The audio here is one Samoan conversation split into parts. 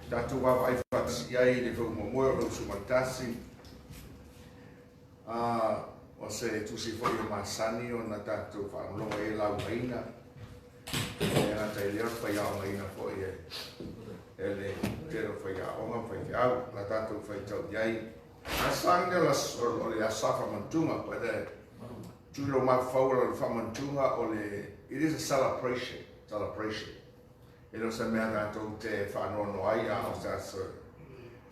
Tatou vaavaai faatasi i ai i le faumoemoe o le Usumatasi. O se tusi foi e masani ona tatou faalogologo i ai laugaina. E le gata i lea o le faiaogaina foi e le tele o faiaoga ma faifeau la tatou faitau i ai. A sanga o le aso faamantuga, but tu lo mafau o le faamantuga o le, it is a celebration, celebration. E le o se mea tatou te faanoanoa ai, a o se aso,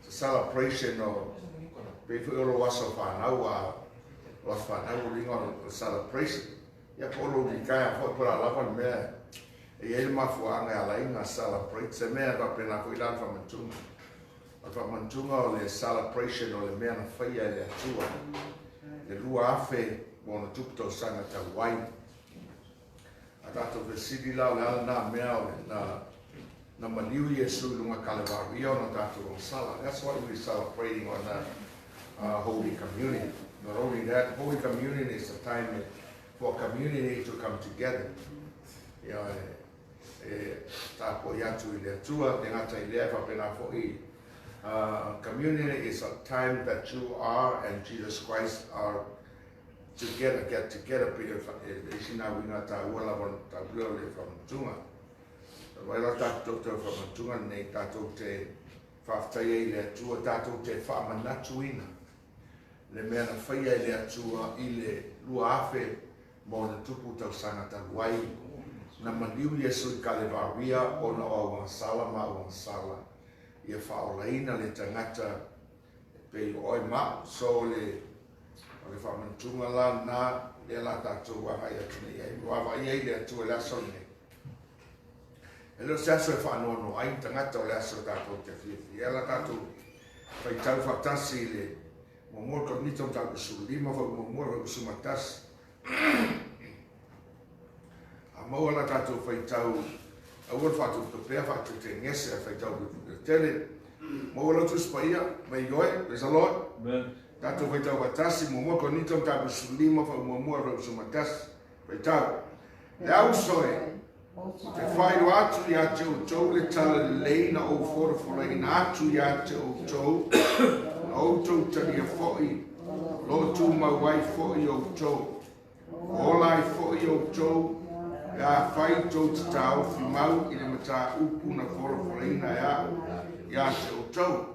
se celebration o, pei foi o lou aso fanau, a o aso fanau o liga o celebration. Ia po o lou litaea foi po o le a lava le mea e i ai le mafuaaga e ala ai ona celebrate, se mea faapena foi la le faamantuga. O le faamantuga o le celebration o le mea na faia e le Atua le 2000+ tausaga talu ai. A tatou fesili la o le a lena mea o le na maliu Iesu i luga Kalevaria ona tatou agasala. That's what we're celebrating on that Holy Communion. Not only that, Holy Communion is a time for community to come together. Ia, e tapuai atu i le Atua, le gata i lea e faapena foi. Communion is a time that you are and Jesus Christ are together, get together, pe e isi nā uiga tāua lava taua o le whamantunga. Wai la tātou te whamantunga nei, tātou te whaafetai ai i le Atua, tātou te whaamanatuina le mea na faia e le Atua i le 2000+ tausaga talu ai, na maliu Iesu i Kalevaria ona o auagasala ma auagasala, ia faaolaina le tagata e pei o oe ma au. So le o le faamanatuga la na lea la tatou agai atu nei ai, ua vaavaai ai le Atua i le aso lenei. E le o se aso e faanoanoa ai tagata, o le aso tatou te fiafia la tatou faitau faatasi i le muamua Korinito mataupu 15 foi muamua foi 11. A maua la tatou faitau, aua le faatuputupea faatutegese a faitau tele. Maua lau Tusi Paia, mai ioe, praise the Lord. Amen. Tatou faitau faatasi, muamua Korinito mataupu 15 foi muamua foi 11. Faitau. Le auso e, ou te faailoa atu ia te outou le tala lelei na ou folafolaina atu ia te outou, na outou talia foi, o lo o tumau ai foi outou. Ola ai foi outou, pe afai tou te taofi mau i le mataupu na folafolaina e au ia te outou.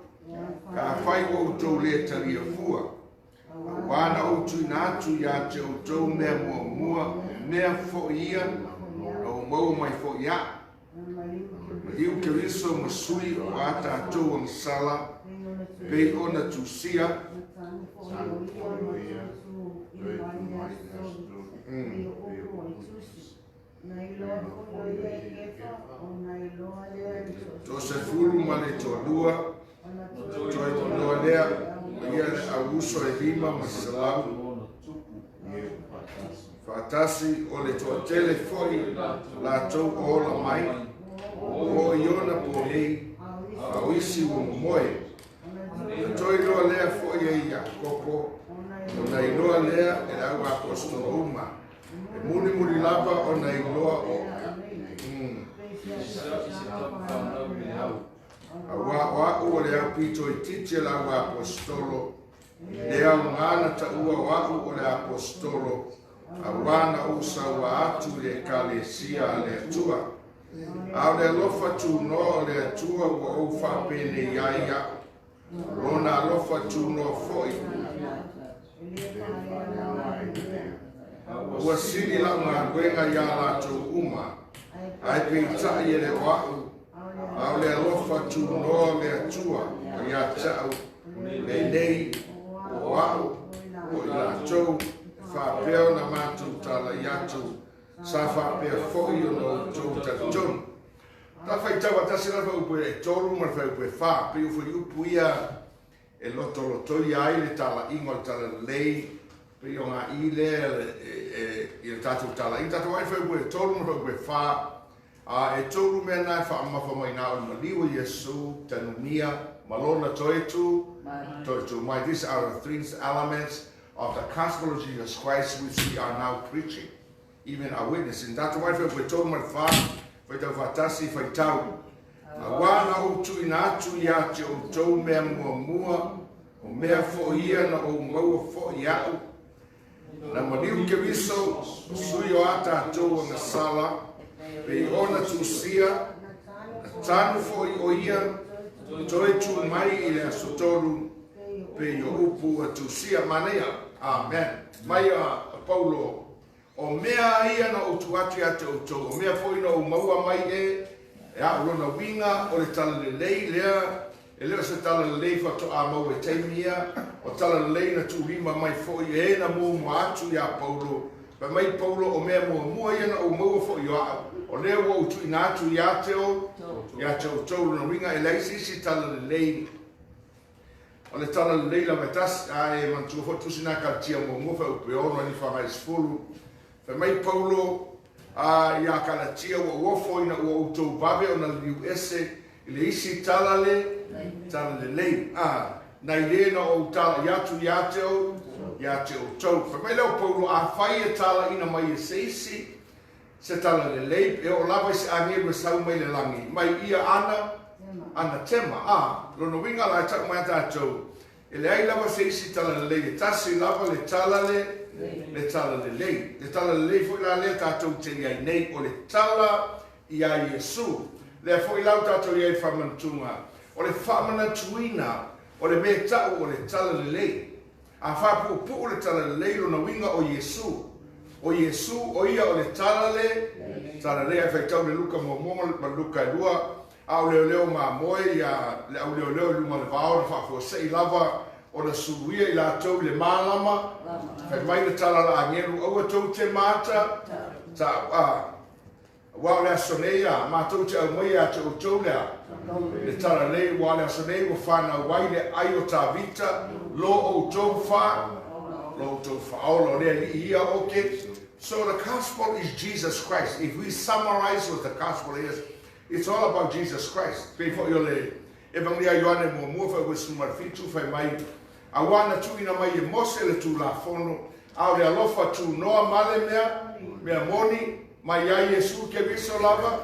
Pe afai ua outou le talia fua, auā na ou tuuina atu ia te outou mea muamua, o mea foi ia na ou maua mai foi iaʻu. Maliu Keriso ma sui o a tatou agasala, pei ona tusia. Toasefulu ma le toalua, toe toalua lea, o ia le auuso e 500. Faatasi o le toatele foi latou o ola mai, o i ona ponei, a o isi ua momoe. Na toe iloa lea foi e Iakopo, ona iloa lea e le au aposetolo uma. E mulimuli lava ona iloa o Auā o a'u o le aupito itiiti e le au aposetolo, le aoga na taua o a'u o le aposetolo, auā na ou saua atu i le Ekalesia a le Atua. A o le alofa tunoa o le Atua ua ou faapenei ai a'u, Lona alofa tunoa foi. Ua sili lau galuega iā latou uma, ae peitai e le o a'u, a o le alofa tunoa o le Atua o ia te a'u, lenei o a'u o i latou, e faapea ona matou talai atu, sa faapea foi ona outou talitonu. Ta faitau faatasi la le fuaiupu e 3 ma le fuaiupu e 4, pei o fuaiupu ia e lotolotoia ai le talaiga o le talalelei, pei o ngā i lea i le tatou talaiga. Tatou ai le fuaiupu e 3 ma le fuaiupu e 4, a e tolu mea na e faamamafa mai na o le maliu o Iesu, tanumia, ma lona toe tu mai. These are the three elements of the gospel of Jesus Christ which we are now preaching, even our witnessing. Tatou ai le fuaiupu e 3 ma le 4, faitau faatasi, faitau. Auā na ou ou tuuina atu ia te outou mea muamua, o mea foi ia na ou maua foi iaʻu, na maliu Keriso, o sui o a tatou agasala, pei ona tusia, na tanu foi o ia, toe tu mai i le aso tolu, pei o upu ua tusia. Manaia, amen. Mai a Paulo, o mea ia na ou tuu atu ia te outou, o mea foi na ou maua mai e au, lona uiga o le talalelei lea, e le o se talalelei faatoa maua e taimi ia, o talalelei na tuulima mai foi e na muamua atu iā Paulo. Fai mai Paulo, o mea muamua ia na ou maua foi o au, o lea ua ou tuuina atu ia te outou. Lona uiga e leai se isi talalelei, o le talalelei lava e tasi. Ae manatua foi tusi na Kalatia muamua fuaiupu e 6 anifa agai 10. Fai mai Paulo iā Kalatia, ua ou ofo ina ua outou vave ona liliu ese i le isi tala le talalelei nai le na ou tala'i atu ia te outou. Fai mai lea o Paulo, afai e talaʻina mai e se isi se talalelei, e oo lava i se agelu e sau mai le lagi mai, ia ana anatema. Lona uiga la e taʻu mai a tatou, e leai lava se isi talalelei, e tasi lava le tala le talalelei. Le talalelei foi la lea tatou te iai nei, o le tala iā Iesu. Lea foi lau tatou iai faamanatuga, o le faamanatuina o le mea taʻu o le talalelei. A faapuupuu le talalelei, lona uiga o Iesu. O Iesu o ia o le tala le talalelei. Ae faitau le Luka muamua ma Luka e 2, a o leoleo mamoe ia le au leoleo i luga o le vao na faafuaseʻi lava ona suluia i latou i le malama. Fai mai le tala la agelu, aua tou te mata ta aua o le aso nei a matou te aumai ia te outou lea le talalelei, ua le aso nei ua fanau ai le ai o Tavita lo outou fa lo outou faaola, o le alii ia. Okay, so the gospel is Jesus Christ. If we summarize what the gospel is, it's all about Jesus Christ. Pei foi o le Evagelia Ioane muamua fuaiupu 17, fai mai, auā na tuuina mai e Mose le Tulafono, a o le alofa tunoa ma le mea moni mai ai Iesu Keriso lava.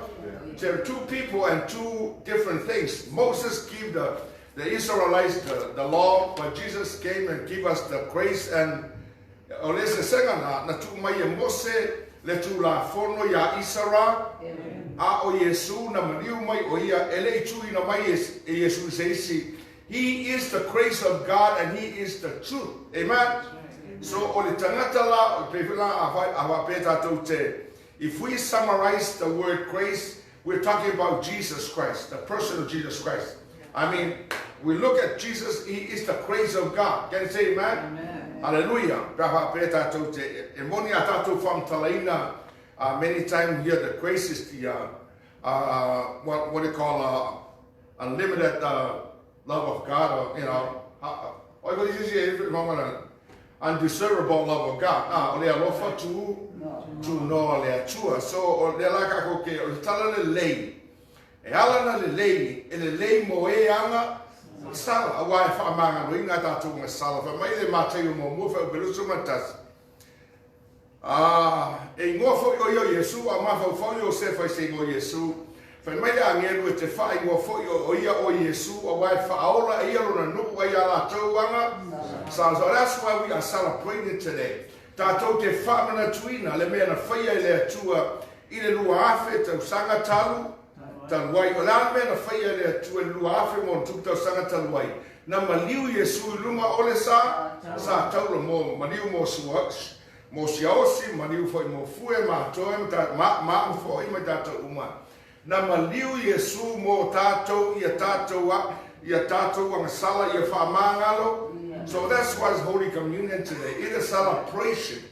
There are two people and two different things. Moses gave the Israelites the law, but Jesus came and give us the grace. And o le sesega na tuu mai e Mose le Tulafono iā Isara, a o Iesu na maliu mai o ia, e leʻi tuuina mai e Iesu se isi. He is the grace of God and he is the truth. Amen. So o le tagata la pe la a faapea tatou te, if we summarize the word grace, we're talking about Jesus Christ, the person of Jesus Christ. I mean, we look at Jesus, he is the grace of God. Can you say amen? Amen. Hallelujah. Pe faapea tatou te e moni a tatou faamatalaina, many times here the grace is the what do you call, unlimited love of God, or what is it, undeservable love of God. O le alofa tunoa o le Atua. So o le la kākou ke o le tala lelei e ala na lelei e lelei mo e aga sala, auā e faamagaloina tatou agasala. Fai mai le Mataio muamua fuaiupu 21, e igoa foi o ia o Iesu, a mafaufau Iosefa i se igoa Iesu. Fai mai le agelu, e te faaigoa foi o ia o Iesu, auā e faaola e ia lona nuu ai a latou aga. So that's why we are celebrating today. Tatou te faamanatuina le mea na faia e le Atua i le 2000 tausaga talu ai. O le a le mea na faia e le Atua i le 2000 ma ona tupu tausaga talu ai? Na maliu Iesu i luga o le sa taula mo maliu mo sua mo siaosi, maliu foi mo fue ma atoe ma ma foi mai tatou uma. Na maliu Iesu mo tatou ia tatou a ia tatou agasala ia faamagalo. So that's why it's Holy Communion today. It is a celebration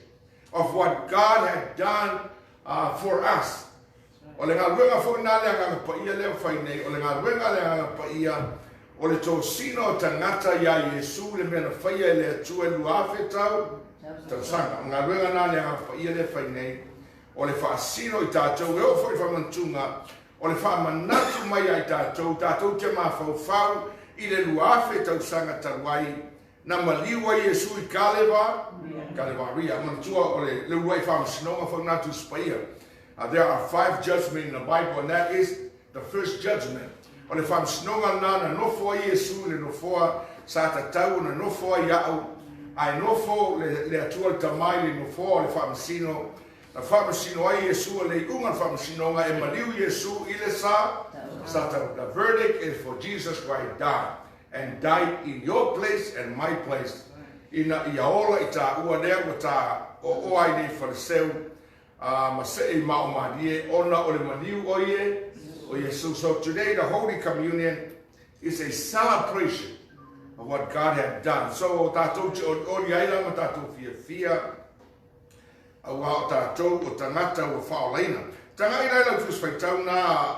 of what God had done for us. O le galuega foi na le Agaga Paia lea fai nei, o le galuega le Agaga Paia, o le tosina o tagata iā Iesu, le mea na faia e le Atua e 2000 tausaga. O le galuega na le Agaga Paia lea fai nei, o le faasino i tatou, e oo foi faamanatuga, o le faamanatu mai ai tatou, tatou te mafaufau i le 2000 tausaga talu ai, na maliu ai Iesu i Kalevaria. Manatua o le uluai faamasinoga foi na Tusi Paia. There are five judgments in the Bible, and that is the first judgment. O le faamasinoga lena na nofo ai Iesu i le nofoa sa tatau ona nofo ai a'u, ae nofo le, le Atua le Tama i le nofoa o le faamasino. Na faamasino ai Iesu, o le iuga o le faamasinoga e maliu Iesu i le sa, sa tau. The verdict is for Jesus Christ died and died in your place and my place ina ia ola i tāua lea ua tā ooa ai nei faleseu a ma see i maomalie ona o le maliu o ie o Iesu. So today the Holy Communion is a celebration of what God had done. So tātou te olioli ai la ma tātou fiafia auā o tātou o tagata ua faaolaina. Tagai la i lau Tusi Faitau na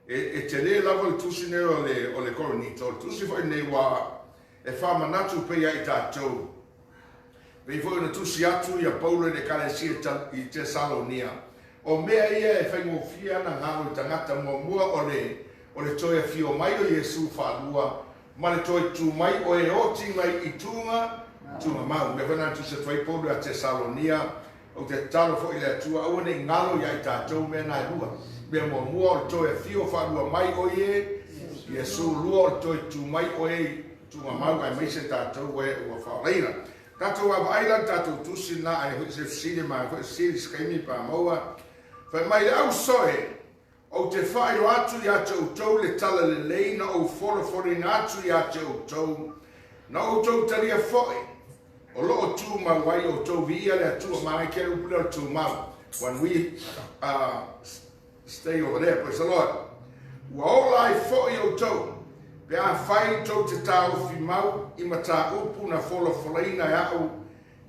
e tele lava le tusi nei o le Korinito. O le tusi foi nei ua e faamanatu pei ai tātou. Pei foi ona tusi atu ia Paulo i le Ekalesia i Tesalonia. O mea ia e faigofie ana galo i tagata muamua o le toe afio mai o Iesu faalua ma le toe tu mai o e oti mai i tuga tuga mau. Mea foi na tusi atu ai Paulo ia Tesalonia ou te tatalo foi i le Atua aua nei galo ia i tatou mea na e lua. Mea muamua o le toe afio faalua mai o ie Iesu, lua o le toe tu mai o e i tuga mau aemaise tatou e ua faaolaina. Tatou vaavaai la le tatou tusi na ai foi se fesili ma foi fesili se kaimi pa maua. Fai mai le au soe, ou te faailoa atu ia te outou le tala lelei na ou folafolaina atu ia te outou, na outou talia foi, o lo o tumau ai outou viia le Atua ma ai ke upu lea o le tumau. When we stay over there, praise the Lord. Ua ola ai foi outou, pe afai tou te taofi mau i mataupu na folafolaina e a'u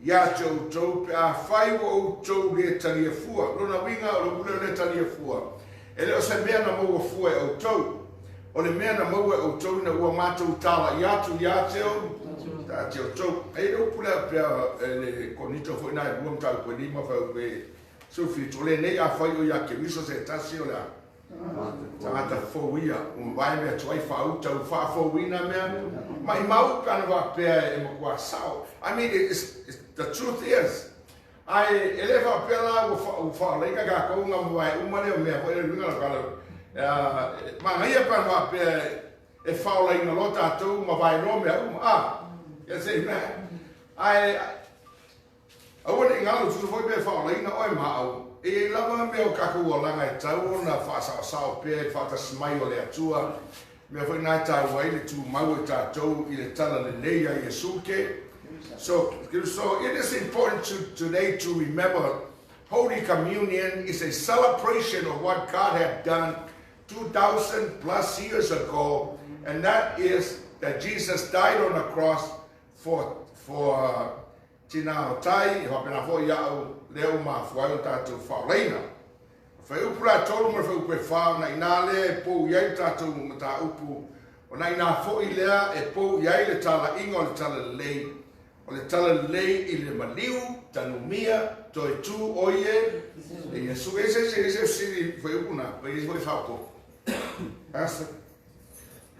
ia te outou pe afai ua outou le talia fua. Lona uiga o le upu lea o le talia fua. E le o se mea na maua fua e outou. O le mea na maua e outou ina ua matou tala'i atu ia te o, te outou. E le upu lea pea e le Korinito foi na e lua mataupu e lima fai e 17. O lenei afai o ia Keriso se tasi o le a tagata fou ia, ua mavae mea tuai faauta ua faafouina mea. Maimau pe ana faapea e matua sao. I mean, the truth is, ae e le faapea la ua faaolaina tatou na mavae uma lea o mea foi le uiga la kala. Manaia pe ana faapea e faaolaina loa tatou mavae loa mea uma. Ah, yes, amen. Ae aua nei galo tusa foi pe faaolaina oe ma au. E iai lava mea o tatou olaga e tau ona faasaosao pea i le faatasi mai o le Atua. Mea foi na e taua ai le tumau e tatou i le tala lelei a Iesu ke. So it is important today to remember Holy Communion is a celebration of what God had done 2,000 plus years ago, and that is that Jesus died on the cross for tina o tai, e whapena foi iau lea o mafua ai o tātou faaolaina. Fai upu la tolu ma le fai upu e whā, na ina lea e pou i ai tātou mataupu, o na ina foi lea e pou i ai le tala'iga o le tala lelei, o le tala lelei i le maliu, tanumia, toe tu o ie, e Iesu. E se se se sili fai upu na, pe isi foi whaoko. Pastor.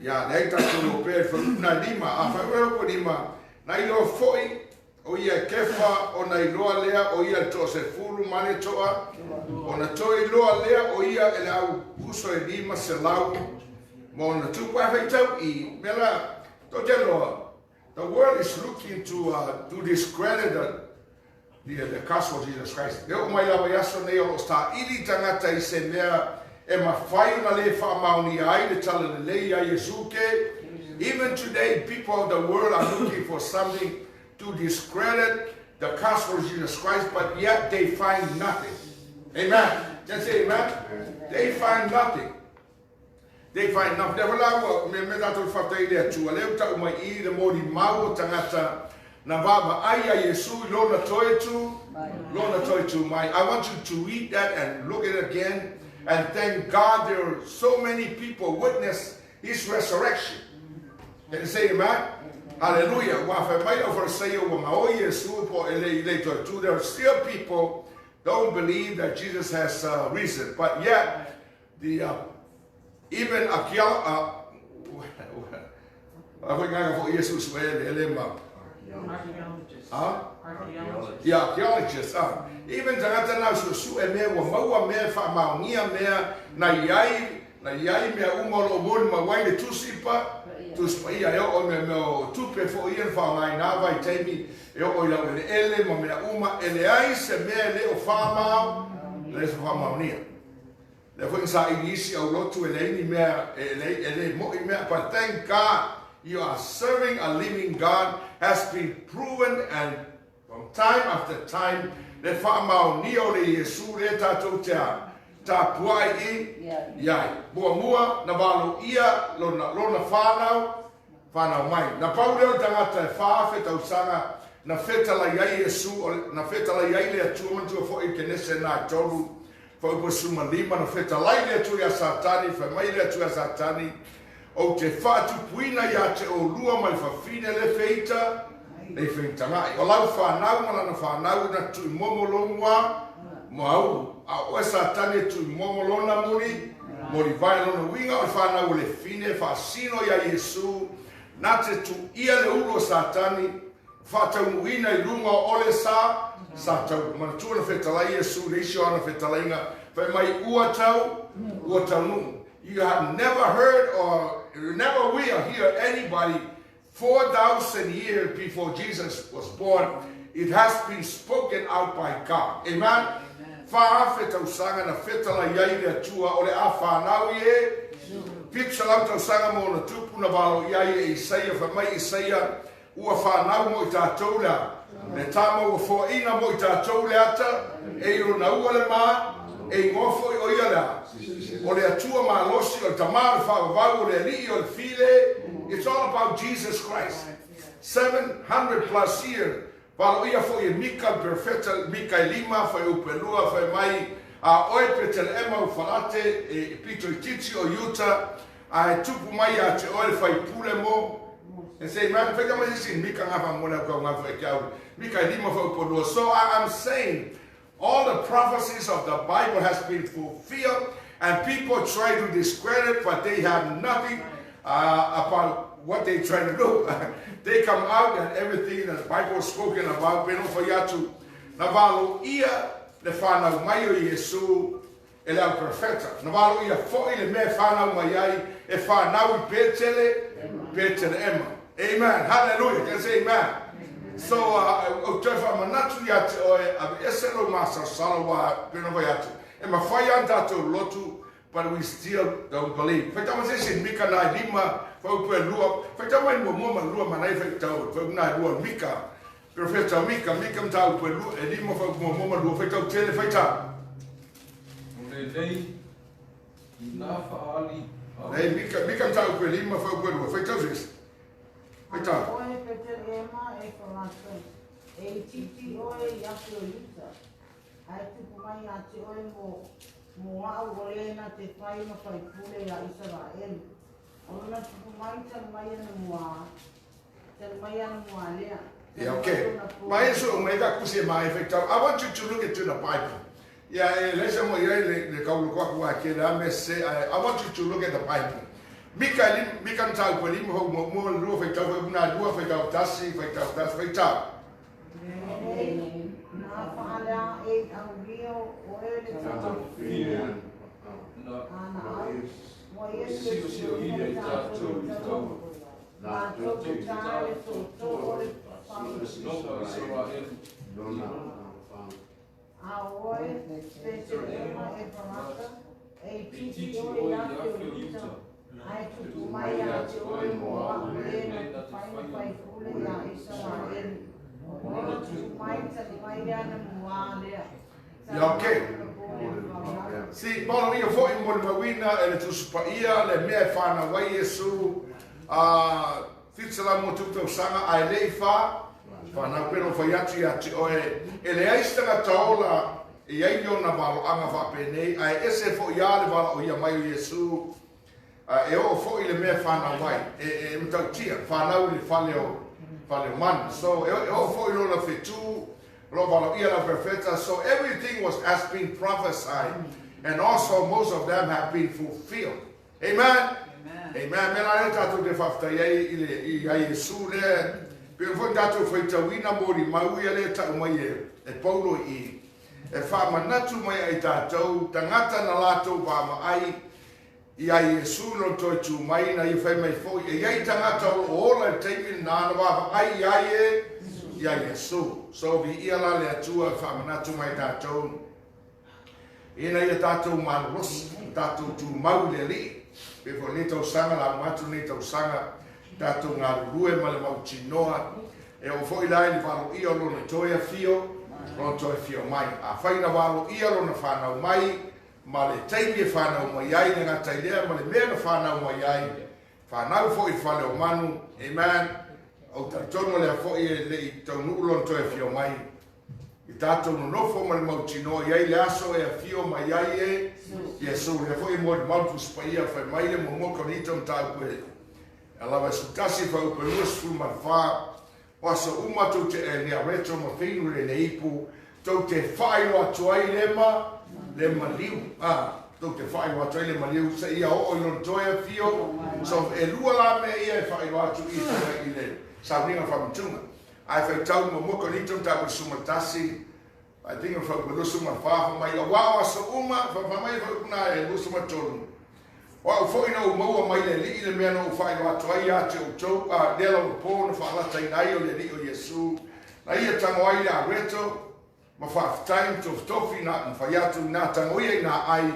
Ia, leai tatou lo pea i fai upu na lima, a fai upu lima, na iloa foi o ia Kefa ona iloa lea o ia le 30 ma le toa, ona toe iloa lea o ia e le au uso e 500 ma ona tupu ai faitau i mea la to te loa. The world is looking to discredit the gospel of Jesus Christ. Le o mai lava i aso nei o lo o saili tagata i se mea e mafai ona le faamaonia ai le tala lelei a Iesu ke. Even today, people of the world are looking for something to discredit the gospel of Jesus Christ, but yet they find nothing. Amen. Just say amen. They find nothing. They find nothing. Lea la ua me me tatou faafetai i le Atua. Lea ua tau mai i le molimau o tagata na vaavaai a Iesu i lona toe tu, lona toe tu mai. I want you to read that and look at it again and thank God there are so many people witness his resurrection. Can you say amen? Hallelujah. Ua fai mai au Farisai ua gaoi Iesu po e le i le toe tu. There are still people don't believe that Jesus has risen. But yet, the even a foi ngaga foi Iesu su e le le ma. Archaeologists. Ha? Archaeologists. Yeah, archaeologists. Ah. Even tagata na su su e mea ua maua mea faamaonia mea na i ai. Na i ai mea uma o lo o molimau ai le Tusi pa, Tusi Paia e oo i mea mea o tupe foi ia na faaaoga i na vaitaimi e oo i laueleele ma mea uma, e leai se mea e le o faamao, leai se faamaonia. Lea foi na saili isi aulotu e leai ni mea, e leai, e le mo'i mea, but thank God you are serving a living God has been proven and From time after time, le faamaonia o le Iesu lea tatou te tapuai i ai. Muamua, na valoia lona, lona whanau, whanau mai. Na pau lea o le tagata e 4,000 tausaga na fetalai ai Iesu, na fetalai ai le Atua, manatua foi i Kenese na e tolu, fuaiupu 15, na fetalai le Atua ia Satani, fai mai le Atua ia Satani, Ou te faatupuina ia te olua ma le fafine le feita, le feitaga'i. O lau fanau ma lana fanau na tuimomo lomua moaulu, a o oe Satani e tuimomo lona muli, molivae. Lona uiga o le fanau o le fine faasino ia Iesu, na te tuia le ulu o Satani, faataunuuina i luga o ole sa, sa tau. Manatua na fetalai Iesu i le isi o ana fetalaiga, fai mai, Ua tau, ua taunuu. You have never heard or you never will hear anybody 4,000 years before Jesus was born, it has been spoken out by God. Amen? 4,000 tausaga na fetalai ai le Atua o le a whanau i e. 700 tausaga mo ona tupu na valo i ai e Isaia, fai mai Isaia, ua whanau mo i tātou lea. Le tama ua foaina mo i tātou le ata, e i lona ua le ma, e ingoa foi o ia lea. O le Atua malosi, o le Tama o le faavavau, o le Alii o le file. It's all about Jesus Christ. 700 plus years. Valoia foi e Mika le perofeta, Mika e lima, fuaiupu e lua, fai mai, A oe Peteleema Ufalate, e pito itiiti o Iuta, a e tupu mai ia te oe le faipule mo E say, man, fai kama sisi Mika ngafa mo le kau ngafa e ke au. Mika e lima fuaiupu lua. So I am saying, all the prophecies of the Bible has been fulfilled, and people try to discredit, but they have nothing about what they try to do. They come out and everything that the Bible is spoken about, pe no fai atu, na valo ia le whanau mai o Iesu e le au profeta. Na valo ia foi le mea e whanau mai ai, e whanau i Petele, Petele ema. Amen. Hallelujah. Can I say amen? So, o toe whaamanatu ia te oe, ave ese lo masalosalo wa pe no fai atu. E mawhai an tātou lotu, but we still don't believe. Fai tama se se Mika na lima, fai upu e lua, fai tama i mua mua ma lua manai fai tau, fai una e lua Mika. Profeta Mika, Mika mta upu e lua, e lima fai upu mua mua ma lua, fai tau tele, fai tau. O lenei, i nā whaali au. Nei, Mika, Mika mta upu e lima, fai upu e lua, fai tau se. Fai A tau. oe Petelehema e Farata, e itiiti oe i ake o Iuta, a e tupu mai ia te oe mo, mo au o le na te fai ma faipule ia Isaraelu. O lona tupu mai talu mai ana mua, talu mai ana mua lea, Yeah, talu mai okay. ona po. Ma e so mai ka kusi e mai fai tau. I want you to look into the Bible. Yeah, e le sa mo ia le le kaulu kwa kwa ke la me se I want you to look at the Bible. Mika li Mika ntau ko li mo mo mo lua fai tau fai una lua fai tau tasi fai tau tasi fai tau. Lenei, na whaalea e au rio o e le tama. Na Ana au, mo ia siosio ia i tātou i taua. Mātou te tā le tōtō o le whau. Nona Isaraelu. A oe, Petelehema e Farata, e itiiti Itiiti oe oe i i ake ake o o Iuta, Iuta. ae tupu mai ia te oe mo au le na te whai ma faipule ia Isaraelu. O lona tupu mai talu mai ana mua lea. Yeah, okay. Si, malo ia foi mo le mauina e le Tusi Paia le mea e whanau ai Iesu, a whitala mo tūtau sanga a e lei wha, whanau peno whai atu ia te oe, e le ai se tangata ola e ai ona valoanga whaapenei, a e ese foi ia le vala o ia mai o Iesu, a e oo foi le mea whanau ai, e matautia, whanau i le fale o, fale o mana. So, e oo foi lona whetū, lo valo ia la perfecta. So everything was has been prophesied, and also most of them have been fulfilled. Amen. Amen. Amen. Me la le tātou te whaftai ai i le i ai Iesu le pe foi tātou whaitauina mo ri mau ia le tau mai e, e Paulo i e whaamanatu mai ai tātou tangata na lātou whaama ai Iā Iesu lona toe tu mai na ia fai mai foi, e iai tagata o loo ola i le taimi lena na vaavaai i ai e iā Iesu. So viia la le Atua e faamanatu mai tatou ina ia tatou malolosi, tatou tumau i le Alii. Pei foi lenei tausaga, la uma atu lenei tausaga, tatou galulue ma le mautinoa e oo foi la i le valoia o lona toe afio, lona toe afio mai. Afai na valoia lona fanau mai, ma le taimi e fanau mai ai, le gata i lea ma le mea na fanau mai ai, fanau foi i le fale o manu, amen. Ou talitonu o lea foi e le i taunuu lona toe afio mai, i tatou nonofo ma le mautinoa i ai le aso e afio mai ai e Iesu. Lea foi e molimau le Tusi Paia, fai mai le muamua Korinito mataupu e lava e 11 fuaiupu e 24, O aso uma tou te e niareto ma feinu le neipu, tou te faailoa atu ai le ma, le maliu. A, tou te faailoa atu ai le maliu, seia oo i lona toe afio. So, e lua la mea ia e faailoa atu i i le sauniga faamanatuga. Ae faitau muamua Korinito mataupu 11, I think o fuaiupu 24, fai mai, auā o aso uma, fai mai fuaiupu na e 23, O au foi na ou maua mai le Alii le mea na ou faailoa atu ai ia te outou, a lea lava po na faalataina ai o le Alii o Iesu, na ia tago ai le areto, ma faafetai ma tofitofi na ma fai atu inā tago ia inā ai,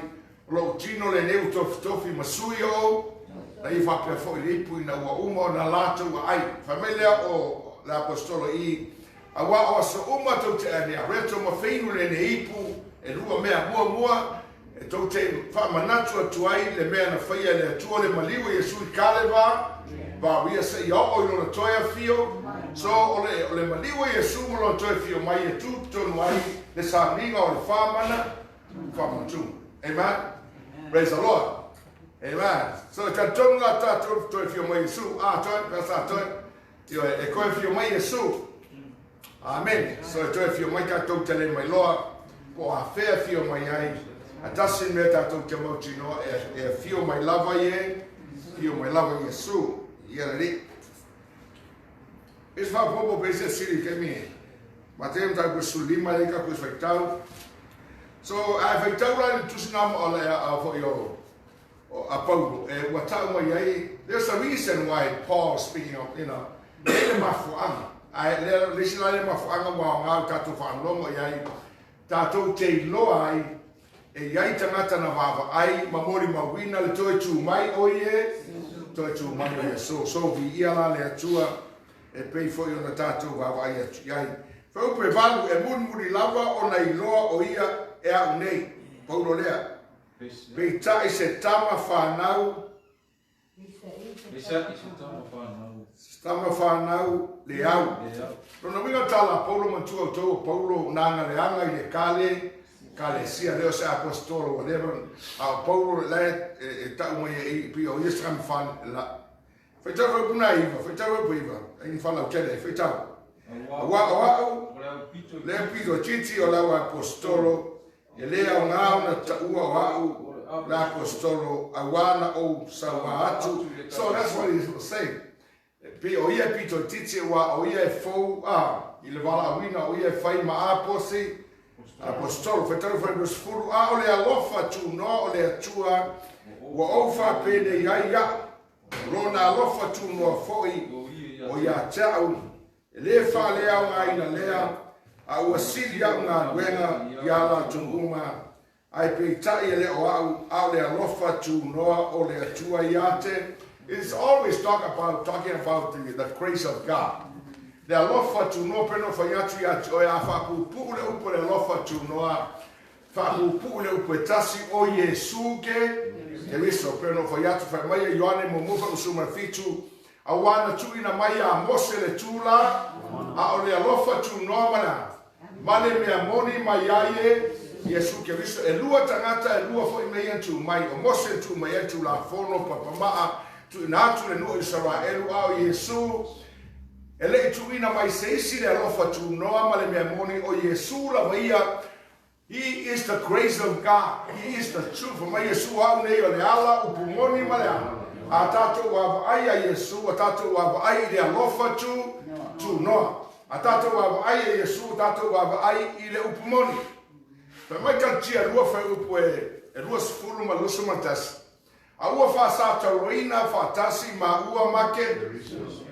o lou tino lenei ua tofitofi ma sui o ou, na ia faapea foi le ipu ina ua uma ona latou aai. Fai mai lea o le aposetolo i, auā o aso uma tou te ane areto ma feinu lenei ipu, e lua mea. Muamua, e tou te faamanatu atu ai le mea na faia e le Atua le maliu e Iesu i Kaleva, vaoia seia oo i lona toe afio. So, o le, o le maliu e Iesu ma lona toe afio mai e tu tonu ai le sauniga o le whamana, whamanatuga. Amen? Praise the Lord. Amen. So, e talitonu la tatou toe afio mai Iesu. A, toe, pesa toe. Ioe, e toe afio mai Iesu. Amen. So e toe afio mai tatou te le mai loa, po o afea afio mai ai. A tasi le mea tatou te mautinoa e, e afio mai lava ie, afio mai lava Iesu. Ia le Alii. I se faaopoopo pe se sili i taimi e. Mateo mataupu e 15 le ka ku faitau. So a faitau la le tusi na mo ala a foi o a Paulo e ua tau mai ai, there's a reason why Paul speaking of, you know, e le mafuaaga. Ae le le isi la le mafuaaga ua aoga o tatou faalogologo i ai, tatou te iloa ai e i ai tagata na vaavaai ma molimauina le toe tu mai o ie, toe tu mai o Iesu. So viia la le Atua e pei foi ona tatou vaavaai atu i ai. Fuaiupu e 8, e mulimuli lava ona iloa o ia e au nei, Paulo lea. Peitai se tama fanau. Peitai se tama fanau. Se tama fanau le au. Lona uiga o tala a Paulo manatua outou o Paulo na aga leaga i le kale kalesia lea o se aposetolo whatever a o Paulo la e tau mai e i pei o ia se tama fan la faitau fuaiupu na iva faitau fuaiupu iva ai ni faalautele ai faitau auā o a'u le au pito itiiti o le au aposetolo E le aoga ona taua o a'u le aposetolo auā na ou sauā atu. So that's what he was saying. E pei o ia e pito itiiti auā o ia e fou a i le valaauina o ia e fai ma aposi, aposetolo. Faitau fai 20, a o le alofa tunoa o le Atua ua ou faapenei ai a'u, o lona alofa tunoa foi o ia te a'u. E le faaleaogaina lea, a ua sili a'u galuega iā latou uma, ae peitai e le o a'u, a o le alofa tunoa o le Atua iā te. It's always talk about, talking about the, the grace of God. Le alofa tunoa, pei ona ou fai atu iā te oe, a faapuupuu le upu o le alofa tunoa, faapuupuu le upu e tasi, o Iesu ke Keriso. Pei ona ou fai atu, fai mai e Ioane muamua fuaiupu 17, Auā na tuuina mai iā Mose le tula, a o le alofa tunoa ma le a? Ma le mea moni mai ai e Iesu Keriso. E lua tagata, e lua foi mea ia na tuu mai. O Mose na tuu mai ai le Tulafono, papamaa, tuuina atu le nuu o Isaraelu, a o Iesu, e le i tuuina mai se isi le alofa tunoa ma le mea moni, o Iesu lava ia. He is the grace of God. He is the truth. Fai mai Iesu, Au nei o le ala, upu moni ma le ala. A tatou vaavaai ia Iesu, a tatou vaavaai i le alofa tu, tunoa. A tatou vaavaai ia Iesu, a tatou vaavaai i le upu moni. Fai mai Kalatia 2 fuaiupu e 20 ma le 21. A ua faasatauaina faatasi maua ma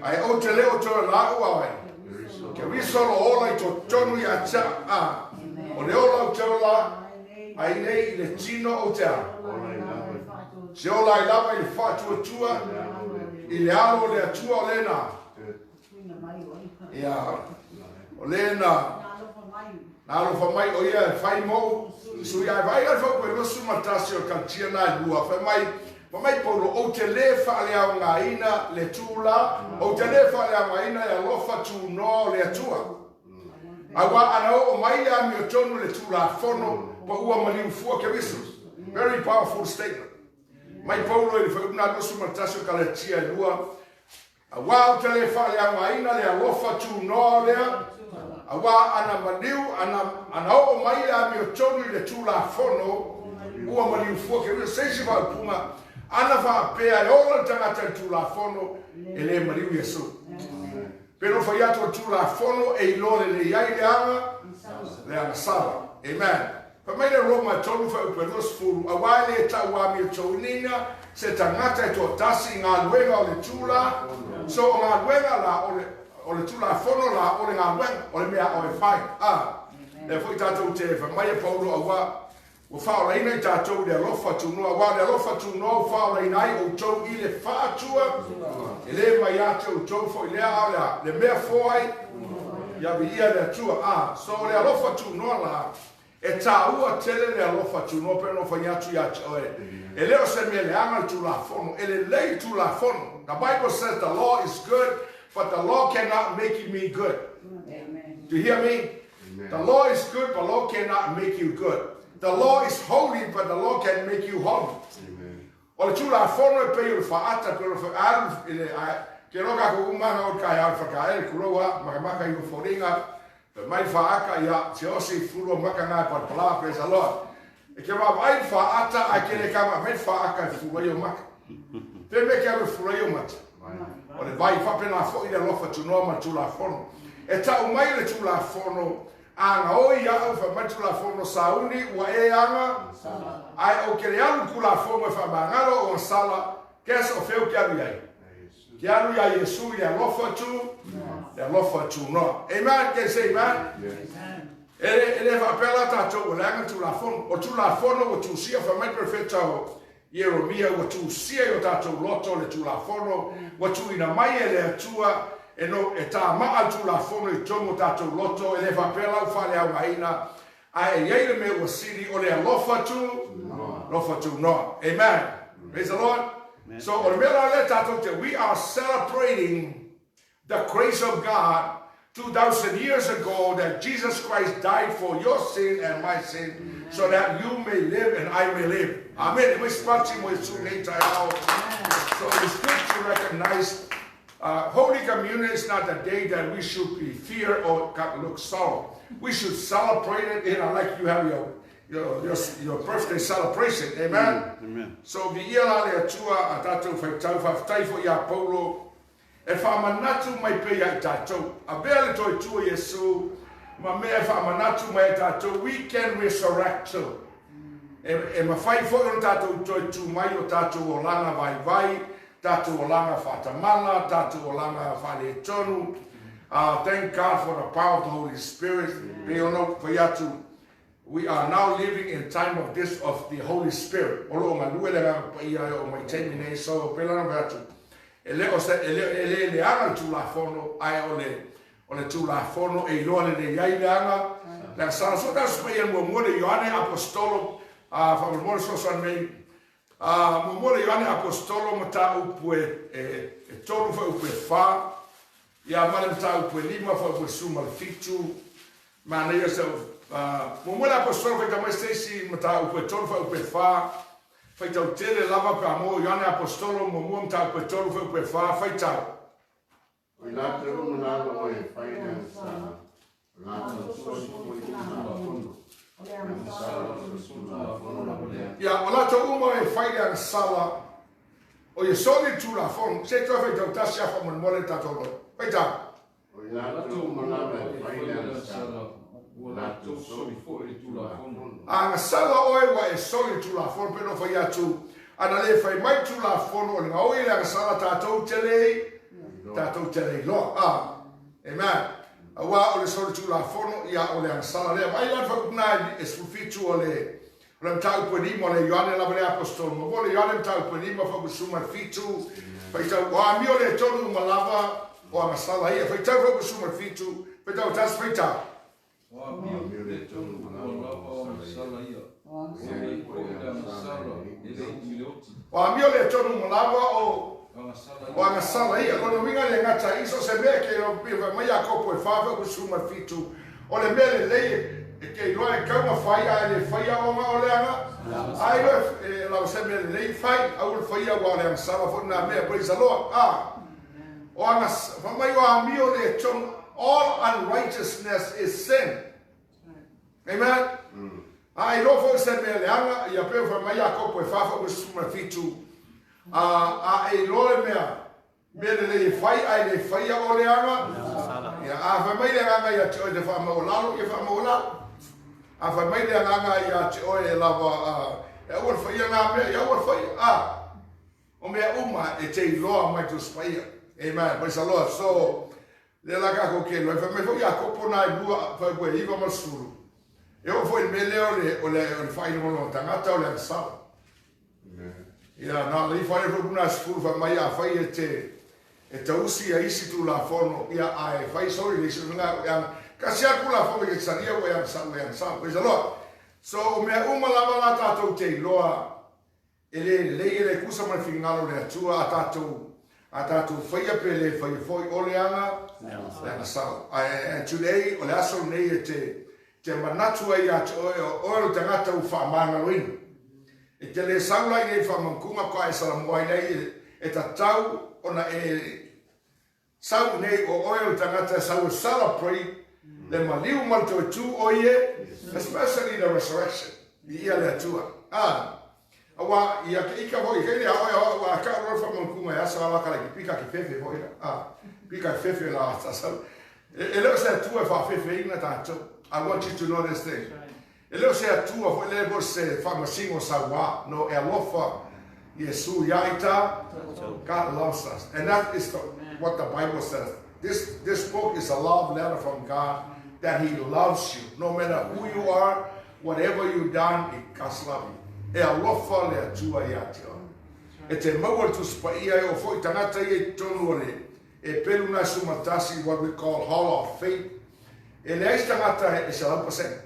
Ae ou te le o toe laau a ai. Keriso o lo o ola i totonu ia te a. O le ola ou te ola ai nei i le tino ou te a. Se ola ai lava i le faatuatua i le alo o le Atua o lena. Ia, o lena na alofa mai o ia e fai mou sui ai vai ai fau koe 21 o Kalatia na e lua fai mai fai mai Paulo ou te lē faaleaogaina le tula ou te lē faaleaogaina le alofa tunoa o le Atua auā ana oo mai le amiotonu le Tulafono pa ua maliu fua Keriso. Very powerful statement mai Paulo i le fuaiupu na 21 o Kalatia e lua. Auā ou te lē faaleaogaina le alofa tunoa o lea, auā ana maliu, ana, ana oo mai le amiotonu i le Tulafono, ua maliu fua ke se isi faaupuga, ana faapea e ola le tagata i le Tulafono, e lē maliu Iesu. Pe no fai atu o le Tulafono e iloa lelei ai le aga, le agasala. Amen. Fai mai le Roma e tolu fuaiupu e 20, auā e lē tauamiotōina se tagata e toatasi i galuega o le tula, so o galuega la o le o le Tulafono la o le galuega o le mea o e fai. A lea foi tatou te fai mai e Paulo auā ua faaolaina i tatou i le alofa tunoa, auā le alofa tunoa ua faaolaina ai outou i le faatua, e lē mai ia te outou foi lea a o le a le mea foai ia viia le Atua. A so o le alofa tunoa la e tāua tele le alofa tunoa pe no fai atu ia te oe. E le o se mea leaga le Tulafono, e lelei le Tulafono. The Bible says the law is good, but the law cannot make me good. Do you hear me? The law is good, but law cannot make you good. The law is holy, but the law can make you holy. O le Tulafono e pei o le faata pe o le alu i le ke loka ko umanga o kai au whakaele kuloa makamaka i uforinga pe mai whaaka ia te osi fulu maka ngā palapala, praise the Lord. E ke wā ai whaata a ke le kama mai whaaka e fulu ai o maka. Pe me ke alu fulu ai o mata. O le vai whapena fo i le alofa tunoa ma le Tulafono. E tau mai le Tulafono aga oi au fa mai Tulafono sauni ua e aga ai o ke le alu Tulafono e whamangalo o sala kes o feu ke alu iai. Ke alu ia Iesu i le alofa tu, le alofa tunoa. Amen, can you say amen? E le whaapela tātou o le aga Tulafono. O Tulafono ua tusia fa mai profeta o Ieremia ua tusia i o tātou loto le Tulafono, ua tuuina mai e le Atua e no e tā maa le Tulafono i tonu o tātou loto, e le whaapela u whaleaogaina, a e iai le mea ua sili o le alofa tu, alofa tunoa. Amen. Praise the Lord. So o le mea la lea tātou te, we are celebrating the grace of God 2,000 years ago that Jesus Christ died for your sin and my sin so that you may live and I may live. Amen. E mai spati mo Iesu nei taeao. So it is good to recognize Holy Communion is not a day that we should be fear or look sorrow. We should celebrate it, like you have your birthday celebration. Amen. Amen. So viia la le Atua a tātou whaitau whawhtai fo ia Paulo e whaamanatu mai pe ia i tātou. A bea le toi tua Iesu, ma mea e whaamanatu mai i tātou, we can resurrect too. E mawhai fo o tātou toi tu mai o tātou o langa vai vai, tātou o langa whatamala, tātou o langa whale tonu. Thank God for the power of the Holy Spirit. Pe ono whai atu, we are now living in time of this of the Holy Spirit. O lo nga lue le nga pa ia o mai taimi nei, so pela na whai atu. E le o se, e le, e le, le aga le Tulafono, ai o le Tulafono e iloa le le iai le aga. Le sala so tasu pa ia mua mua le Ioane Apostolo, whakamore so san mei, mua mua le Ioane Apostolo ma tā upu e tolu wha upu e wha, ia male ma tā upu e lima, wha upu e suma le fitu, ma nei o se, mua mua le Apostolo whaita mai seisi ma tā upu e tolu wha upu e wha, whaitau tele lava pe a mo Ioane Apostolo mua mua ma tā upu e tolu wha upu e wha, whaitau. O i lātou uma lava o e fai le agasala, o lātou soli foi i Tulafono. Le agasala o le Tulafono lava lea. Ia, o lātou uma e fai le agasala, o ia soli le Tulafono, se toe whaitau tasi a whamolemole le tātou loto. Whaitau. O i lātou uma lava e fai le agasala, Ua lātou soli foi i le Tulafono. A agasala oe ua e soli le Tulafono, pe no whai atu, Ana le fai mai Tulafono o le gaoi i le agasala tatou te le tatou te le iloa. Ah, amen. Aua o le solitulafono, ia o le agasala lea. Vaai la le faaupuga na e 17 o le o le mataupu e 5 o le Ioane lava le apostolo ma le Ioane mataupu e 5 faaupu 17 faitau o amio le tonu uma lava o agasala ia faitau faaupu 17 faitau tasi faitau. O amio le tonu uma lava o agasala ia. O le foi le agasala e le umi le oti. O amio le tonu uma lava o o agasala ia. Lona uiga le gata i so se mea ke o pi mai a kopo e fa fa suma fitu. O le mea lelei e ke iloa e kaunga fai a le fai a onga o le anga. Ai lo e la se mea lelei fai au le fai a wa le agasala fo na mea praise the Lord. Ah. O agas fa mai o amio le tonu all unrighteousness is sin. Amen. A iloa foi se mea leaga ia pe fa mai a kopo e fa fa suma fitu. A e iloa le mea mea lelei e fai ai le fai a o le aga ia a fai mai le agaga ia te oe te faamaualalo ia faamaualalo a fai mai le agaga ia te oe e lava e aua le faia ngā mea ia aua le faia a o mea uma e te iloa mai Tusi Paia. Amen, praise the Lord. So le la ka ko ke loa fai mai foi ia kopo na i lua fai koe iva ma le sefulu e oo foi i le mea lea o le o le o le faailogalona tagata o le agasala. Ia, na le ifo ai le puna sefulu fai mai a fai e te e tausi ia isi tulafono ia ae fai soli le isi nga ia kasi aku la fo ke saria ua ia sa ua ia sa. Praise the Lord. So o mea uma lava la tātou te iloa e le lelei e le kusa mai fingalo le Atua a tātou faia pe le faia foi o le aga le agasala. And today o le aso nei e te manatu ai ia te oe o oe le tagata ua faamagaloina. E te le sau lai nei whamankunga ko ai salamoa ai nei e tatau ona e sau nei o oe o le tagata sau e celebrate le maliu ma le toe tu o ie, especially the resurrection i ia le Atua. Ah, aua ia ke ika foi ke le oe o wa ka ro whamankunga e asa ala kala ki pika ki fefe foi la. Ah, pika fefe la sa sau. E le o se Atua e whaafefe ina tātou. I want you to know this thing. E le o se Atua foi le mo se whamasingo sauā no e alofa Iesu ia ita. God loves us. And that is what the Bible says. This book is a love letter from God that He loves you. No matter who you are, whatever you've done, God loves you. E alofa le Atua ia te oe. E te maua le Tusi Paia e o foi tagata ia i totonu o le e pelu na sumatasi, what we call Hall of Faith. E leai se tagata e 100%.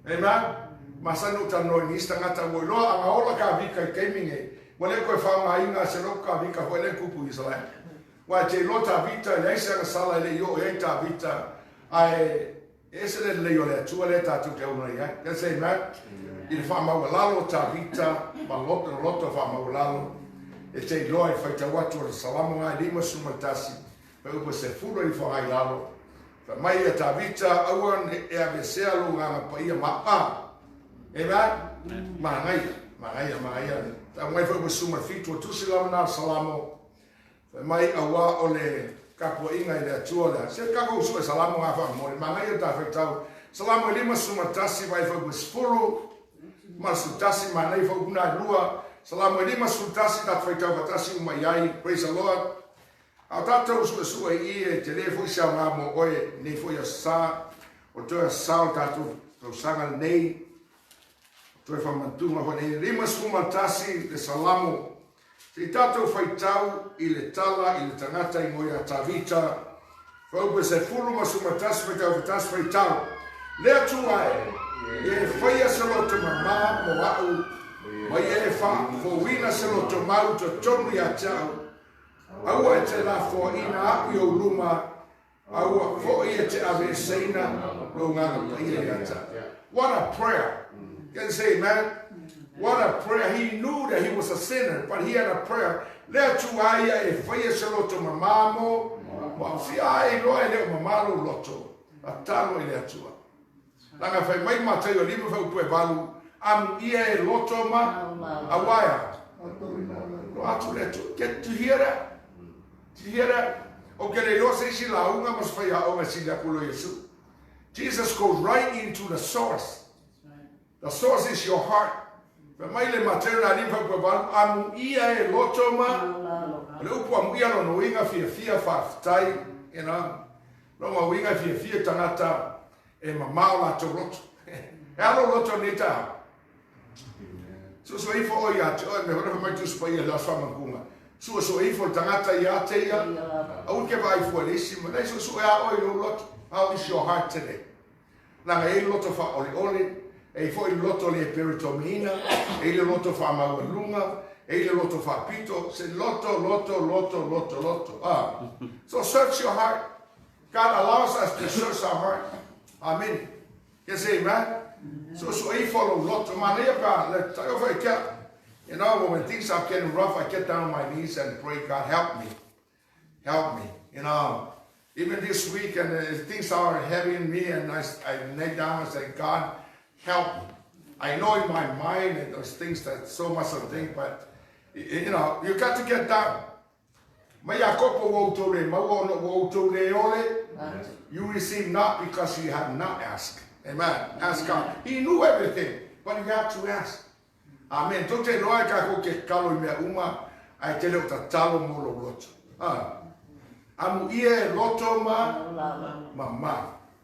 Amen. Masani o talanoa i nisi tagata ua iloa aga ola ka vika i taimi nei. Ua le koe faaaogaina se loko ka vika foi le kupu i Israel. Ua e te iloa Tavita e leai se agasala e le i oo i ai Tavita ae e ese le lelei o le Atua lea tatou te auna i ai. Can I say amen? I le faamaualalo o Tavita ma loto loto faamaualalo e te iloa i faitau atu o le Salamo ngai 51 fai upu e sefulu i whangai lalo. Fa mai ia Tavita aua ne e avesea lo nganga paia ma a. Amen? Magaia, magaia, magaia. Ta mai foi suma fitu o tusi lava na Salamo. Fai mai aua o le kapuaʻiga i le Atua le se kakou sue Salamo ga faamole. Magaia ta faitau. Salamo e 51 vai foi 10 ma 11 ma nei foi una lua. Salamo e 51 ta faitau fatasi uma iai. Praise the Lord. A tātou sue sue i e te le foi sa ngā mo oe nei foi a sa o toe sa o tātou tausaga nei toe whamantunga foi nei 51 le Salamo. Se i tātou faitau i le tala i le tagata i ngoi a Tavita. Faupe se fulu ma sumatasi faitau fatasi faitau. Le Atua e, e whaia se loto mama mo au, mai e wha fōwina se loto mau to tonu ia te au. Aua e te la foaina au i o luma, aua foi e te ave e seina, lo nganga paia ia te. What a prayer. Can you say amen? What a prayer. He knew that he was a sinner, but he had a prayer. Le Atua ia e whaia se loto mama mo au si ai loa e leo mamalo loto. A talo i le Atua. Langa fai mai Mataio o lima fai upu e valu, amu ia e loto ma awaia. Lo atu le Atua. Get to hear that? To hear that? O ke le iloa se isi lauga ma se fai aoga sili aku lo Iesu. Jesus goes right into the source. The source is your heart. Fai mai le Mateo na alii ma faipua e valu, amuia e loto ma o le upu amuia lona uiga fiafia faafetai, you know. Lona uiga e fiafia tagata e mamao latou loto. E a lou loto i lenei taeao? Suesue ifo oe ia te oe, mea foi lea fai mai Tusi Paia i le Aso Faamanatuga, suesue ifo le tagata ia te ia, aua e te vaai fua i le isi, ma leai suesue lava oe i lou loto. How is your heart today? Leaga e i ai le loto faaoleole, e i ai foi le loto le peritomiina, e i ai le loto faamaualuluga, e i ai le loto faapito, se loto, loto, loto, loto, loto. Ah. So search your heart. God allows us to search our heart. Amen. Can say amen? Suesue ifo lou loto. Manaia pe a, le taio foi kia. You know, when things are getting rough, I get down on my knees and pray, God help me. Help me. You know, even this week, and things are heavy in me, and I lay down and say, God, help me. I know in my mind and those things that so much I think, but you know, you got to get down. Mai Iakopo ua outou le maua ona ua outou le ole. You receive not because you have not asked. Amen. Ask God. He knew everything, but you have to ask. Amen. Tou te iloa e kākou ke tatalo i mea uma, ae tele o tatalo mo lou loto. A. Amuia e loto ma ma.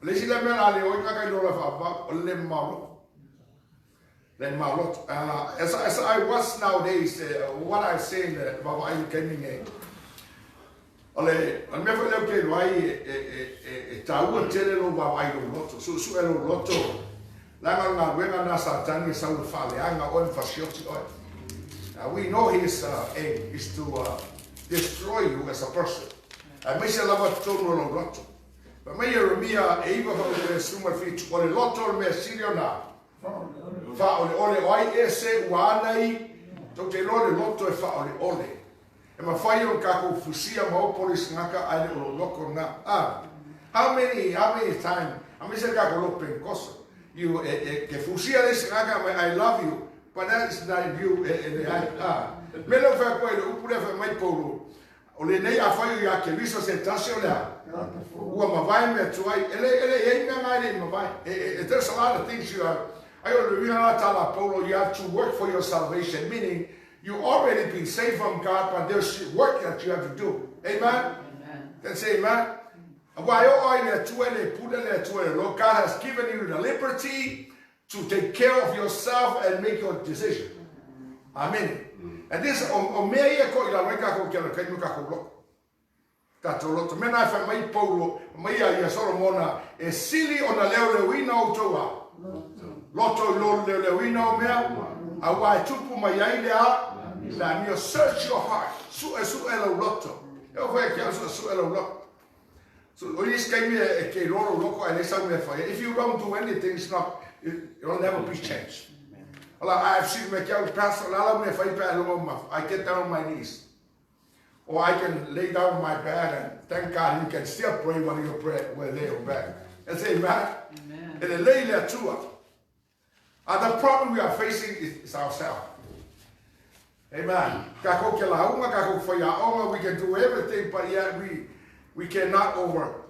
O le isi lea mea o le a le o ai kāka i lola faavavau, o le le mamao loto. Le mamao loto. As I watch nowadays, what I've seen, vaavaai i le taimi nei, o le mea foi lea ou te iloa ai e taua tele lou vaavaai i lou loto, suesue lou loto, leaga o le galuega lena a Satani e sau e faaleaga oe ma fasioti oe. We know his aim is to destroy you as a person. Aemaise lava totonu o lou loto. Fai mai Ieremia e 9 faauluesuma le 7, o le loto o le mea sili ona faaoleole, o ai ea se ua ana i, tou te iloa le loto e faaoleole. E mafai ona tatou fusia ma opo le isi tagata ae le o lou loto lena. A How many, how many time, aemaise le tatou loto Pentekosta, you, e, e, ke fusia le isi tagata mai I love you, but that is not you, e, e leai. A mea lea ua fai atu ai le upu lea fai mai Paulo, o lenei afai o ia Keriso se tasi o le a? Ua mavae mea tuai. E le, e le i ai mea na e le i mavae. E, e, there's a lot of things you have, ai o le uiga lena tala a Paulo, you have to work for your salvation, meaning You already been saved from God but there's work that you have to do. Amen? Amen. Can say amen? Aua e oo ai le Atua e le pule le Atua e lo. God has given you the liberty to take care of yourself and make your decision. Amen. And this, o mea ia ko i lalo ai kākou ke ala kai me kākou loko. Tatou loto. Mea na e fai mai Paulo, mai ia ia Solomona, e sili ona leoleoina outou a loto i lo leoleoina o mea, aua e tupu mai ai le a, le amio. Search your heart. Suʻesuʻe lou loto. E oo foi e ke au suʻesuʻe lou loto. So, o isi taimi e ke iloa lou loto ae leai sau mea e fai ai. If you don't do anything, it's not, it, it'll never be changed. Ala, I've seen me ke au pastor, la lau mea fai pe ai longa ma, I get down on my knees. Or I can lay down on my bed and thank God you can still pray while you pray while lay on bed. And say amen. Amen. E lelei le Atua. And the problem we are facing is ourselves. Amen. Kākou ke lauga, kākou whaiaonga, we can do everything, but yet we cannot overcome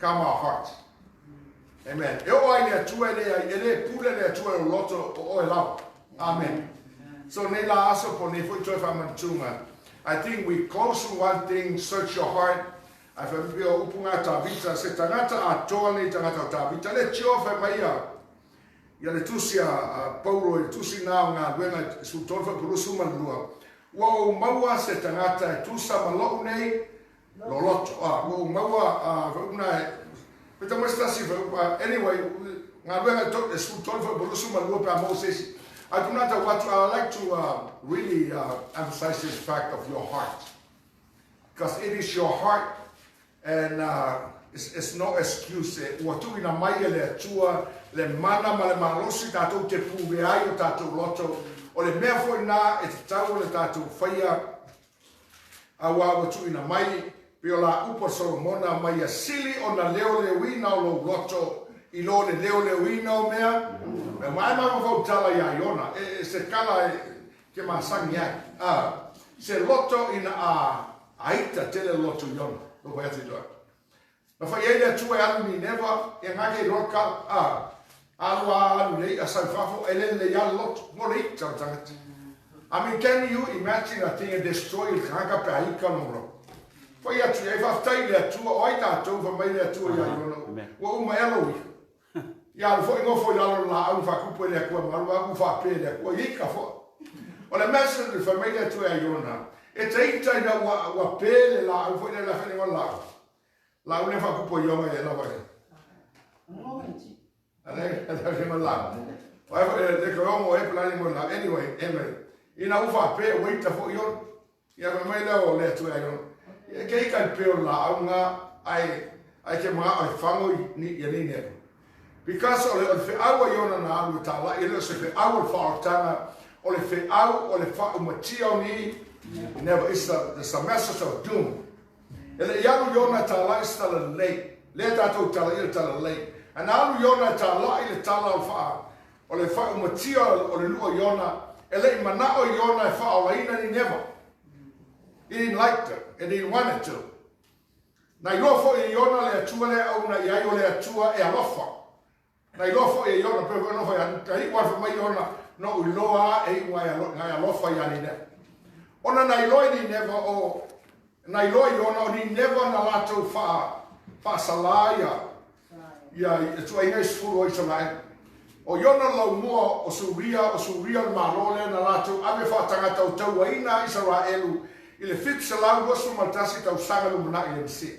our hearts. Amen. E oo ai le Atua e le ai, e le pule le Atua e o loto o oe lava. Amen. So nei la aso po nei foi toe whamantunga. I think we close to one thing, search your heart. Ai whai mea o upu ngā Tavita, se tangata a toa nei tangata o Tavita, le tio whai mai a ia le tusi a Paulo i le tusi nā o ngā luenga su tolu whai pulusu ma le lua. Ua ou maua se tangata e tusa ma lou nei loloto. A, ua ou maua a whai una e Peta mai se tasi whai upa. Anyway, ngā luenga to, e su tolu whai pulusu ma le lua pe a Moses. I do not want to, I like to really emphasize this fact of your heart. Because it is your heart and it's no excuse. Ua tuuina mai e le Atua le mana ma le malosi tatou te pule ai o tatou loto. O le mea foi na e tatau o le tatou faia aua ua tuuina mai pei o la upu a Solomona mai ia sili ona leoleoina o lou loto i lo le leoleoina o mea. Mea mai ma fautala ia Iona e se kala e ke masani ai. A, se loto ina a aita tele loto Iona. Lo fai atu i loa. Na fai ai le Atua e alu Nineva, e ngake i loa ka, a, Alu a alu i le i'a sau i fafo, e le lelei lava le loto, mo le ita o le tagata. I mean, can you imagine a thing e destroy i le tagata pe a ika lona loto? Fai atu i ai, faafetai i le Atua, o ai tatou, fai mai le Atua ia Iona, ua uma ea lou ika? Ia alu foi nofo i lalo o le laau na faakupu e le Atua ma alu atu faapea i le Atua, ia ika foi. O le message, fai mai le Atua ia Iona, e te ita ina ua pe le laau foi lea, le a fai le igoa o le laau? Laau lea faakupu e Iona ia lava e. Anyway, anyway, ina ua faapea ua ita foi Iona. Ia fai mai lea o le Atua ia Iona, E ke ika i le pe o le laau nga, ae ae ke manao e fago i ni ia Nineva. Because o le o le feau a Iona na alu e talai, e le o se feau o le faaolataga, o le feau o le faaumatia o ni Nineva. It's a, it's a message of doom. E le i alu Iona e talai se tala lelei. Lea tatou tala ia le tala lelei. Ae na alu Iona e talai le tala o le faa, o le faaumatia o le nuu o Iona, e le i manao Iona e faaolaina Nineva. He didn't like to, and he didn't want it to. Na iloa foi e Iona le Atua lea e auuna i ai o le Atua e alofa. Na iloa foi e Iona, pei foi ona fai atu, na iu atu mai Iona, na ou iloa a e iu ngai alofa ia Nineva. Ona na iloa i Nineva o, na iloa Iona o Nineva na latou faa, faasala ia, ia, ia tuaiga i sefulu o Isaraelu. O Iona le laumua o Suria, o Suria le Malo lea na latou ave faatagata o tauaina Isaraelu i le 721 tausaga lumanai i le Mesia.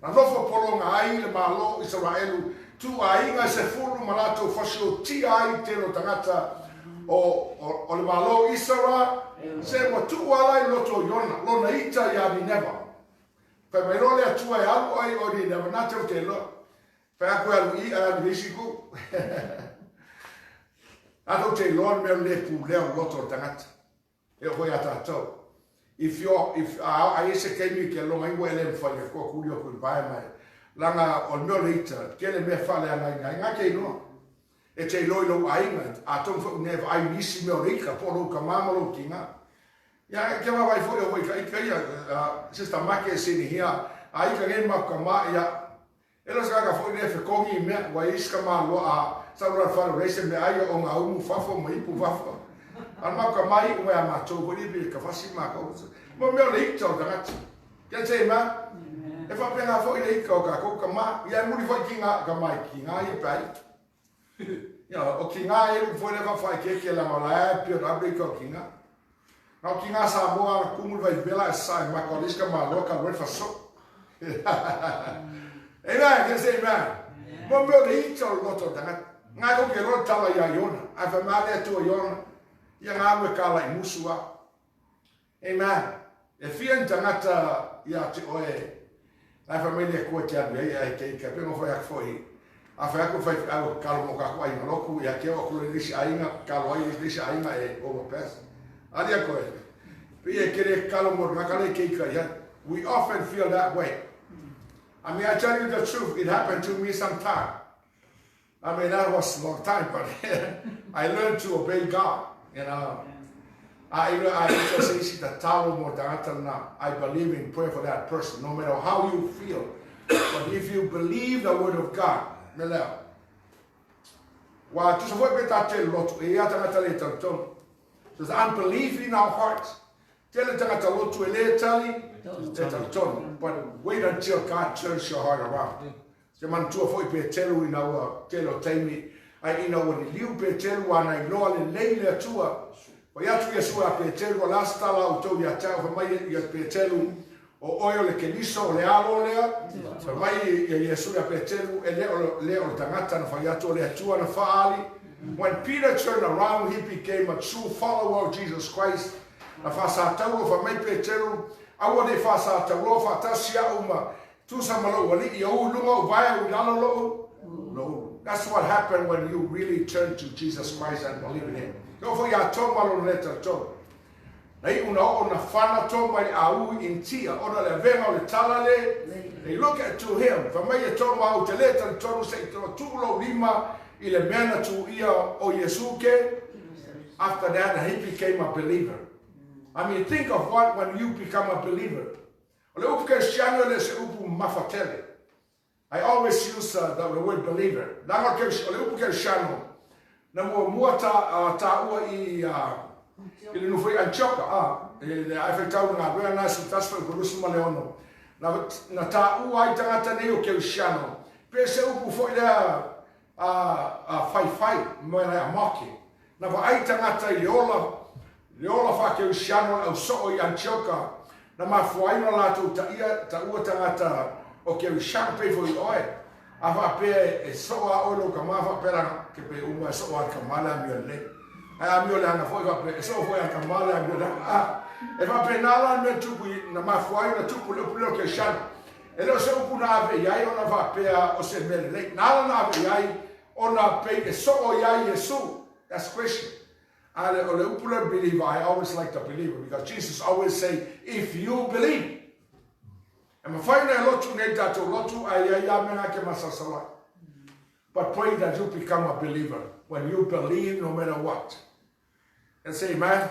Na nofo pologa ai le Malo o Isaraelu tu aiga e sefulu ma latou fasiotia ai le tele o tagata o, o, o le Malo o Isara, se ua tuu ala i loto o Iona, lona ita ia Nineva. Fai mai loa le Atua e alu ai o Nineva, na te o te loa. Fai atu e alu i, ae alu i le isi itu. Na tou te iloa le mea o le le pulea o le loto o le tagata. E oo foi ia tatou. If you're, if, a, a i ai se taimi ke loga ai ua e le mafai e koa kuli o kui pae mai. Langa o le mea o le ita, tele mea faaleagaina ai, ngā te iloa. E te iloa i lou aiga, atonu foi unea e vaai nisi mea o le ita, po o lou tama ma lou tiga. Ia, e te vaavaai foi o foi ka ika ia, Sister Make e sinihia, a ika nei ma kama, ia, E le o se tagata foi lea e fetogi i mea, ua i ai si tamaloa a sau la le fale o leai se meaai o ga umu fafo ma ipu fafo. A o le matou tama iu mai ia matou foi lea pe tafasi matou. Mo mea o le ita o le tagata. Can say amen? E faapena foi le ita o tatou tama. Ia e muli foi tiga tama i tiga ia pe a ita. Ia, o tiga e lu foi lea faafaaeteete leaga o la e pei ona alu le ita o tiga. Na o tiga Samoa na tumu le vaivela ae sae mata o le isi tamaloa talu ai le fasoo. Amen, can say amen? Mo mea o le ita o le loto o le tagata. Nga kou te iloa le tala ia Iona. Ae fai mai a le Atua Iona, ia nga alu e kala i musu a. Amen. E fia ni tagata ia te oe, la e fai mai le Atua e te alu i ai ae te ika. Pei ona fai atu foi, a fai atu le faifeau e tatalo mo tatou aiga lotu, ia te oo atu loa i le isi aiga, tatalo ai le isi aiga e overpass. Ali a koe, pei e kele e tatalo mo le tagata lea e te ika i ai. We often feel that way. I mean, I tell you the truth, it happened to me sometime. I mean, that was a long time, but I learned to obey God, you know. I, I just say, si tatalo mo tagata na, I believe in prayer for that person, no matter how you feel. But if you believe the word of God, me leo. Wa tusa foi pe ta te lotu, e ia tagata le talitonu. So there's unbelief in our hearts. Tele tagata lotu e le tali, le talitonu. But wait until God turns your heart around. Te manatua foi Peteru ina ua tele o taimi, ae ina ua liliu Peteru ana iloa lelei le Atua. Fai atu Iesu ia Peteru, O le a se tala a outou ia te au? Fai mai ia Peteru, O oe o le Keriso, o le Alo lea. Fai mai ia Iesu ia Peteru, E le o le o le tagata na fai atu, o le Atua na faali. When Peter turned around, he became a true follower of Jesus Christ. Na faasatauro, fai mai Peteru, Aua ne i faasatauroa faatasi au ma Tusa ma lou alii, ia u i luga ou vae, u i lalo lou, lou. That's what happened when you really turn to Jesus Christ and believe in Him. E oo foi ia Toma lona lē talitonu. Na iu na oo na fana Toma i le aū i Initia, ona le avega o le tala le, they look at to him, fai mai e Toma, ou te lē talitonu se i tuu lou lima i le mea na tuuia o Iesu ke. After that, he became a believer. I mean, think of what when you become a believer. O le upu kerisiano e le o se upu mamafa tele. I always use uh, the, the word believer. Leaga o le upu kerisiano, na muamua ta, uh, taua i, uh, i le nofo i Antioka, a, i le ai faitau le galuega na se tasi fa rusu ma le ono. Na, na taua ai tagata nei o kerisiano, pe se upu foi lea a, a faifai mo le a moke. Na vaai tagata i le ola, le ola faakerisiano le ausoo i Antioka, na mafua ai ona latou taia, taua tagata o Kerisiano pei foi oe. A faapea e soo a oe lou kama faapea la ke pe uma e soo a le kama le amio lelei. Ae amio leaga foi faapea e soo foi a le kama le amio leaga. A, e faapena la le mea tupu i, na mafua ai ona tupu le upu lea o Kerisiano. E le o se upu na ave i ai ona faapea o se mea lelei. Na ala ona ave i ai ona pei e soo iā Iesu. That's the question. A le, o le upu lea believer, I always like the believer because Jesus always say, if you believe. E mafai ona e lotu nei tatou lotu, ae iai lava mea na ke masalosalo ai. But pray that you become a believer. When you believe no matter what. And say amen.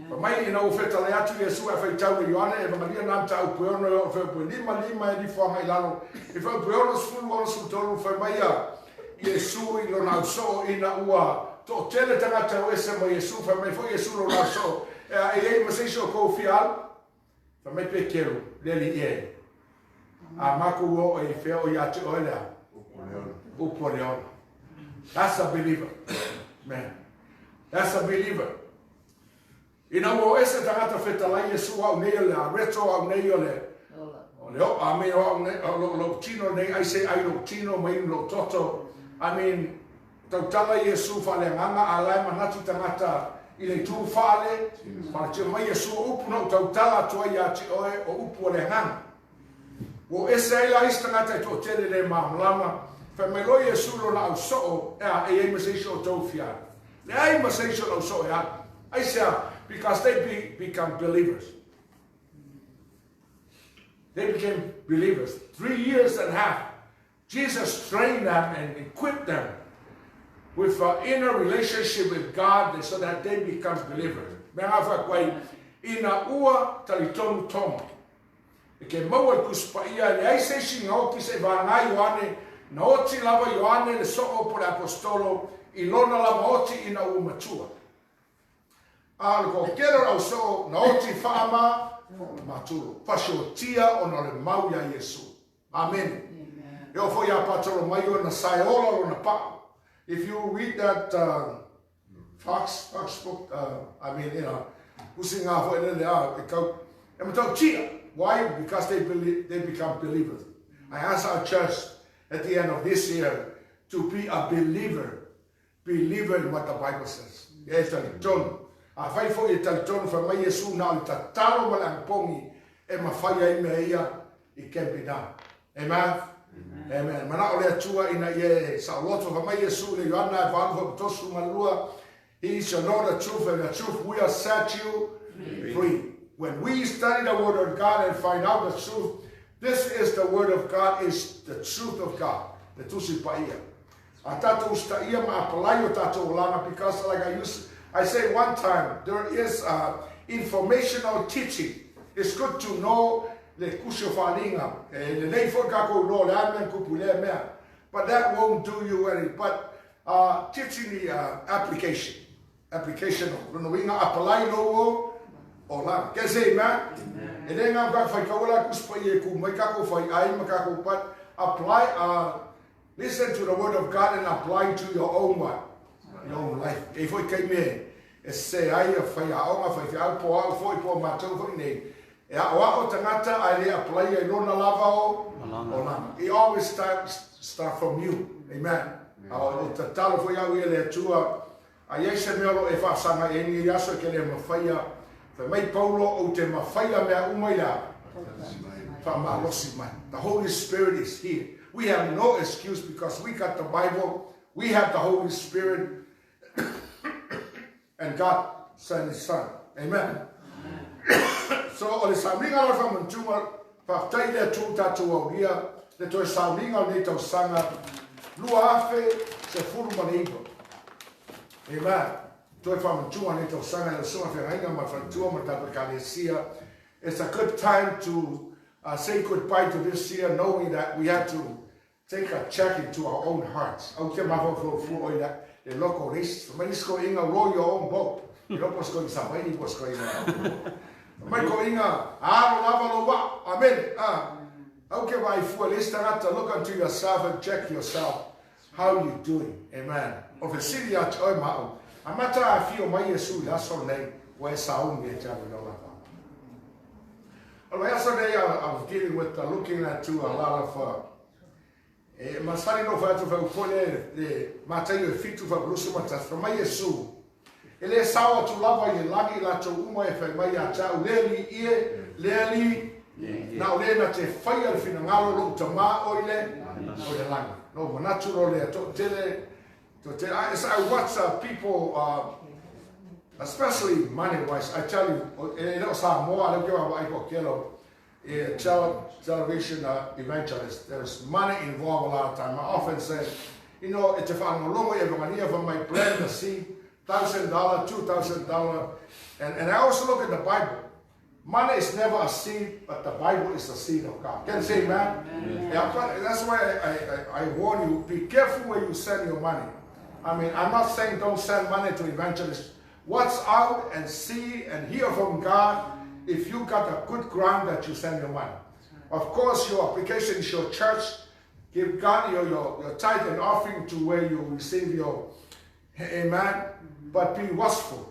Amen. Mai ina ua fetalai atu Iesu ae faitau e Ioane, Evangelia na mataupu e ono e oo feupu e lima lima e lifo agai i lalo. I feupu e ono sefulu ono sefulu tolu fai mai a Iesu i lona ausoo ina ua toatele tagata o ese ma Iesu, fai mai foi Iesu lona ausoo, e a e iai ma se isi o kou fia alu? Fai mai Peteru, Le alii e, a makou oo i fea o ia te oe le a? Upu o le ola. That's a believer. Man. That's a believer. Ina ua o ese tagata fetalai Iesu au nei o le areto au nei o le o le o I mean o au nei o lo lo tino nei ai se ai lo tino mai lo toto I mean tautala Iesu faaleagaga a la e manatu tagata i le itu faale faale mai Iesu o upu na ou tautala atu ai ia te oe o upu o le agaga. Ua o ese ai la isi tagata e toatele le malamalama, fai mai loa Iesu i lona ausoo, Ea, e i ai ma se isi o outou fia alu? Leai ma se isi o le ausoo e alu. Aisea? Because they be, become believers. They became believers. 3 years and a half, Jesus trained them and equipped them with an inner relationship with God so that they become believers. Mea ngā whakuai, ina ua talitonu Toma. E ke maua i le Tusi Paia, e leai se isi na oti seʻi vagana Ioane, na oti lava Ioane le soo po le aposetolo i lona lava oti ina ua matua. A o le toatele o le ausoo na oti faama matulo, fasiotia ona o le mau iā Iesu. Amene. E oo foi ia Patolomaio na sae ola lona pa'u. If you read that Fox, Fox book, I mean, usiga foi lele a e kau, e matautia. Why? Because they believe, they become believers. I ask our church at the end of this year to be a believer. Believer in what the Bible says. E talitonu. Afai foi e talitonu fai mai Iesu na o le tatalo ma le agapogi e mafai ai mea ia it can be done. Amen. Amen. Mana'o le Atua ina ia e saoloto fai mai Iesu i le Ioana e valu faapitosu ma le lua. He shall know the truth and the truth will set you free. When we study the word of God and find out the truth, this is the word of God, is the truth of God. Le Tusi Paia. A tatou usitaia ma apalai o tatou olaga because like I used, I say one time, there is informational teaching. It's good to know le kusi o faaliga. E lelei foi kakou iloa o le a mea na tupu i lea mea. But that won't do you any. But teaching the application. Application o lona uiga apalai lou o olaga. Can I say amen? E le gau ka faitaua la Tusi Paia e ku mai kakou faiai ma kakou but apply listen to the word of God and apply to your own what? Your own life. E foi taimi e e se ai a faiaoga, faifeau po au foi po o matou foi nei. E a'oa'o tagata ae le apply ai lona lava o olaga. It always start from you. Amen. A o tatalo foi au ia le Atua a iai se mea o lo o e faasaga i ai lenei aso e ke le mafaia. Fai mai Paulo ou te mafaia mea uma i le a? Faamalosi mai. The Holy Spirit is here. We have no excuse because we got the Bible, we have the Holy Spirit, and God sent His Son. Amen. So o le sauniga la faamanatunga, faafetai le Atua ua tatou aulia le toe sauniga o lenei tausaga 2019. Amen. Toe faamanatunga o lenei tausaga e le susuga feagaiga ma le faletua ma le tatou Ekalesia. It's a good time to say goodbye to this year knowing that we have to Take a check into our own hearts. Au ke mafaufau fua oi la le loko le isi. Fai mai isi toeaiina, row your own boat. E iloa po o se toeaina Savaii po o se toeaina. Fai mai toeaiina, alo lava lou vaa. Amene. Ah. Au ke vaai fua le isi tagata, look unto yourself and check yourself. How you doing? Amen. O fesili ia te oe ma au. Amata afio mai Iesu i le aso lenei, ua e sauni e te alu i lau lava. O le vaiaso nei, I was dealing with the looking at to a lot of e masani no fai atu fai upu le le Mataio e 7 fa 21, fai mai Iesu, e le sao atu lava i le lagi i latou uma e fai mai ia te au, le Alii ie, le Alii, na o le na te faia le finagalo o lou Tama o i le o i le lagi. No manatu lo lea toatele, toatele. As I watch people, especially money wise, I tell you, e le o Samoa, lea ou te vaavaai ko kelo, television evangelist, there's money involved a lot of time. I often say, e te whaalongolongo i Evangania for my plant the seed, $1,000, $2,000. And I also look at the Bible. Money is never a seed, but the Bible is the seed of God. Can you say amen? Amen. Yeah, but that's why I warn you, be careful where you send your money. I mean, I'm not saying don't send money to evangelists. Watch out and see and hear from God if you got a good ground that you send your money. Of course, your application is your church. Give God your tithe and offering to where you receive your, amen. But be watchful.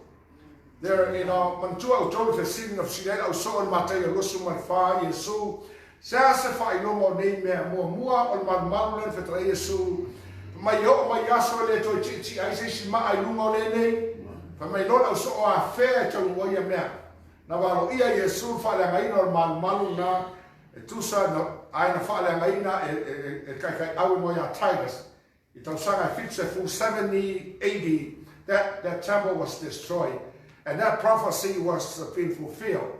There, you know, manatua o tolu fesili na fesili ai au soo le Mataio 24, Iesu, se a se faailoga o nei mea, muamua o le malumalu lea na fetalai Iesu, fai mai e oo mai aso e le toe tiitii ai se isi maa i luga o lenei, fai mai loa le au soo afea e taunuu ai ia mea. Na valoia Iesu le faaleagaina o le malumalu na e tusa na ai na faaleagaina e kaikai awe mo ia Titus. I tausaga e 70, 70 AD, that temple was destroyed, and that prophecy was being fulfilled.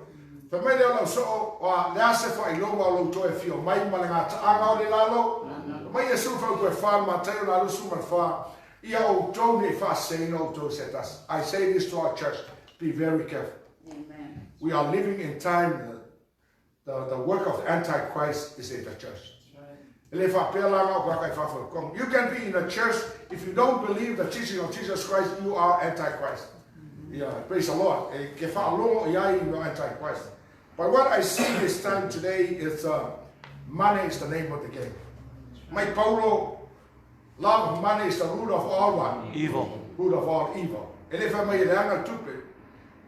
Fai mai lea o lau soo, oa, le a se faailoga o lou toe afio mai ma le gataaga o le lalo? Fai mai Iesu i fautu e fa, Mataio na 24, ia outou nei faaseseina outou i se tasi. I say this to our church, be very careful. Amen. We are living in time, the work of the Antichrist is in the church. E le faapea la na o ka i fafo. You can be in a church, if you don't believe the teaching of Jesus Christ, you are Antichrist. Yeah, praise the Lord. E ke whaalongo i ai you are Antichrist. But what I see this time today is money is the name of the game. Mai Paulo, love of money is the root of all what? Evil. Root of all evil. E le wha mai e le anga tupe.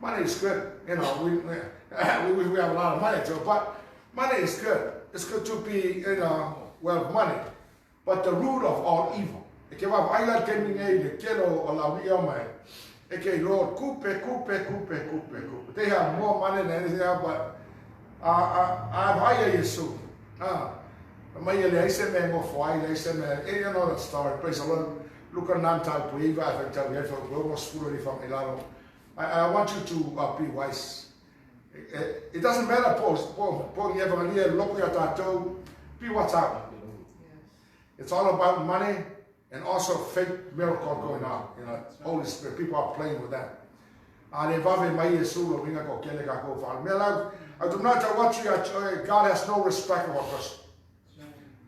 Money is good. You know, we have a lot of money too, but money is good. It's good to be, you know, well, money. But the root of all evil. E ke wā aila ke mi nei le kelo o la wi o mai. E ke Lord, kupe, kupe, kupe, kupe, kupe. They have more money than anything else, but a Yesu. Mai e le aise me ngo fo ai le aise me, e you know that story. Praise the Lord. Luka nan tau puiva, I think tau yeto, go school ni fam ilalo. I want you to be wise. It doesn't matter, po, po, po, ni evangelia, loko ia tātou, be what's out. It's all about money and also fake miracle going on. You know, Holy Spirit, people are playing with that. A le vave mai Yesu lo winga ko kele ka ko wha. Mea lau, au tu nata watu ia, God has no respect of a person.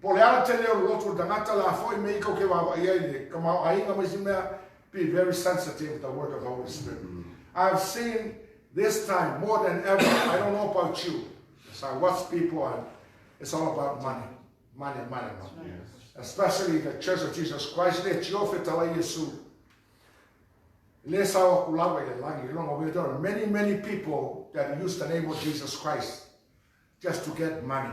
Po le ara te leo lotu tangata la foi me iko ke wawa ia i le kamau ainga mai si mea, be very sensitive with the work of the Holy Spirit. I've seen this time more than ever, I don't know about you, as I watch people and it's all about money, money, money, money. Yes. Especially the Church of Jesus Christ, le tiofe tala Yesu. Le sawa kulawa i le langi, longa we there are many, many people that use the name of Jesus Christ just to get money.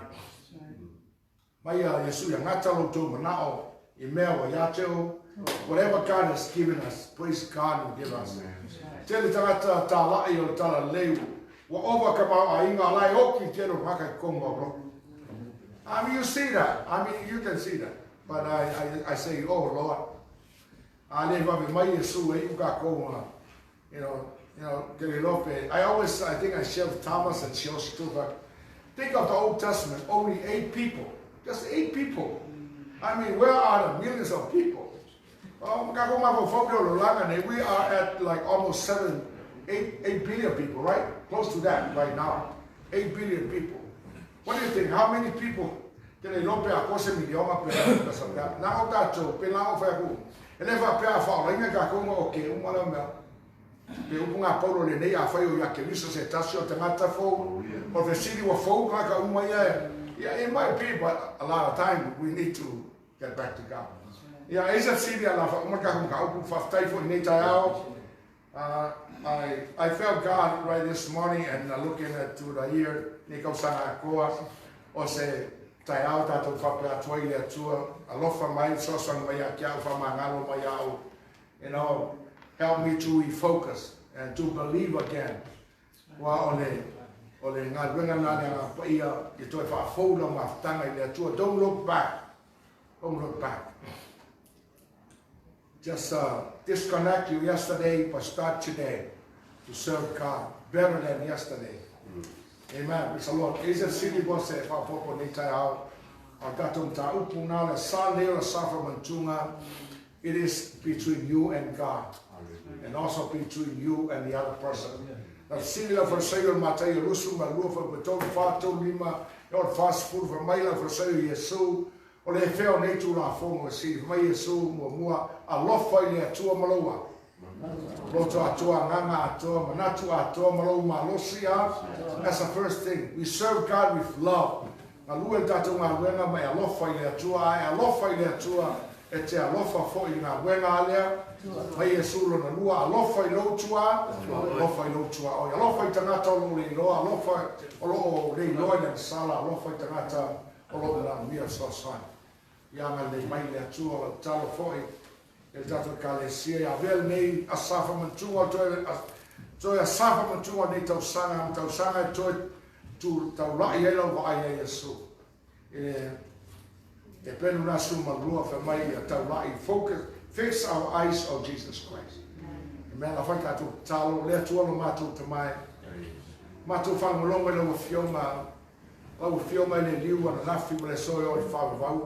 Mai a Yesu ia ngata lo tō manao i mea wa ia teo. Whatever God has given us, praise God will give us. Te le tangata tā lai o le tala leu, wa ova ka mau a inga lai oki te ro haka i kongo bro. I mean, you see that. I mean, you can see that. But I say, oh Lord, a le wawe mai Yesu e uka konga. You know, ke le lope. I always, I think I share with Thomas and Chelsea too, but think of the Old Testament, only 8 people. Just 8 people. I mean, where are the millions of people? We are at like almost 7, 8 billion people, right? Close to that right now. 8 billion people. What do you think? How many people Te le iloa pe atoa se miliona pe pe sa mea. Na o tatou, pe na o fai atu. E le faapea a faaolaina tatou ma okay uma lea mea. Pe upu ngā Paulo lenei afai o ia Keriso se tasi o tagata fou. O fesili ua fou tagata uma ia e. Yeah, it might be, but a lot of time we need to get back to God. Ia, e isa fesili a la faauma le tatou mataupu, faafetai foi i lenei taeao. I felt God right this morning and looking at to the year, nei tausaga atoa, o se taeao tatou faapea atu ai i le Atua, alofa mai, fesoasoani mai ia te au, faamagalo mai au, help me to refocus and to believe again. Aua o le, o le galuega lena a le Agaga Paia, ia toe faafou lau mafutaga i le Atua. Don't look back. Don't look back. Just disconnect you yesterday, but start today to serve God better than yesterday. Amen. Praise the Lord. E i ai se fesili po o se faaopoopo i lenei taeao, o le tatou mataupu na o le sa lenei o le sa faamanatunga. It is between you and God and also between you and the other person. Na fesili le Aufalesaio i le Mataio 22 fuaiupu 3, 4, 3, 5, e oo i le 40, fai mai le Aufalesaio i Iesu, O le fea o nei Tulafono e sili? Fai mai Iesu, Muamua, alofa i le Atua ma lou a? Loto atoa, agaga atoa, manatu atoa ma lou malosi a? That's the first thing. We serve God with love. Galue le tatou galuega ma e alofa i le Atua, a e alofa i le Atua, e te alofa foi i le galuega a lea. Mai Iesu lona lua, alofa i lou tuaa, alofa i lou tuaoi, alofa i tagata o lo o le iloa, alofa o lo o le iloa i le agasala, alofa i tagata o lo o manaomia fesoasoani. Ia agalelei mai le Atua o lau tatalo foi i le tatou Ekalesia ia avea lenei aso faamanatunga o le toe toe asa faamanatunga o lenei tausaga ma tausaga e toe tu taulai ai lau vaai ia Iesu. I le te penu la su ma lua fai mai ia taulai focus fix our eyes on Jesus Christ. E mea la fai tatou tatalo le Atua lo matou tamae. Matou faalogologo i lau Afioga. Lau Afioga i le liu ananafi ma le aso e oo i le faavavau.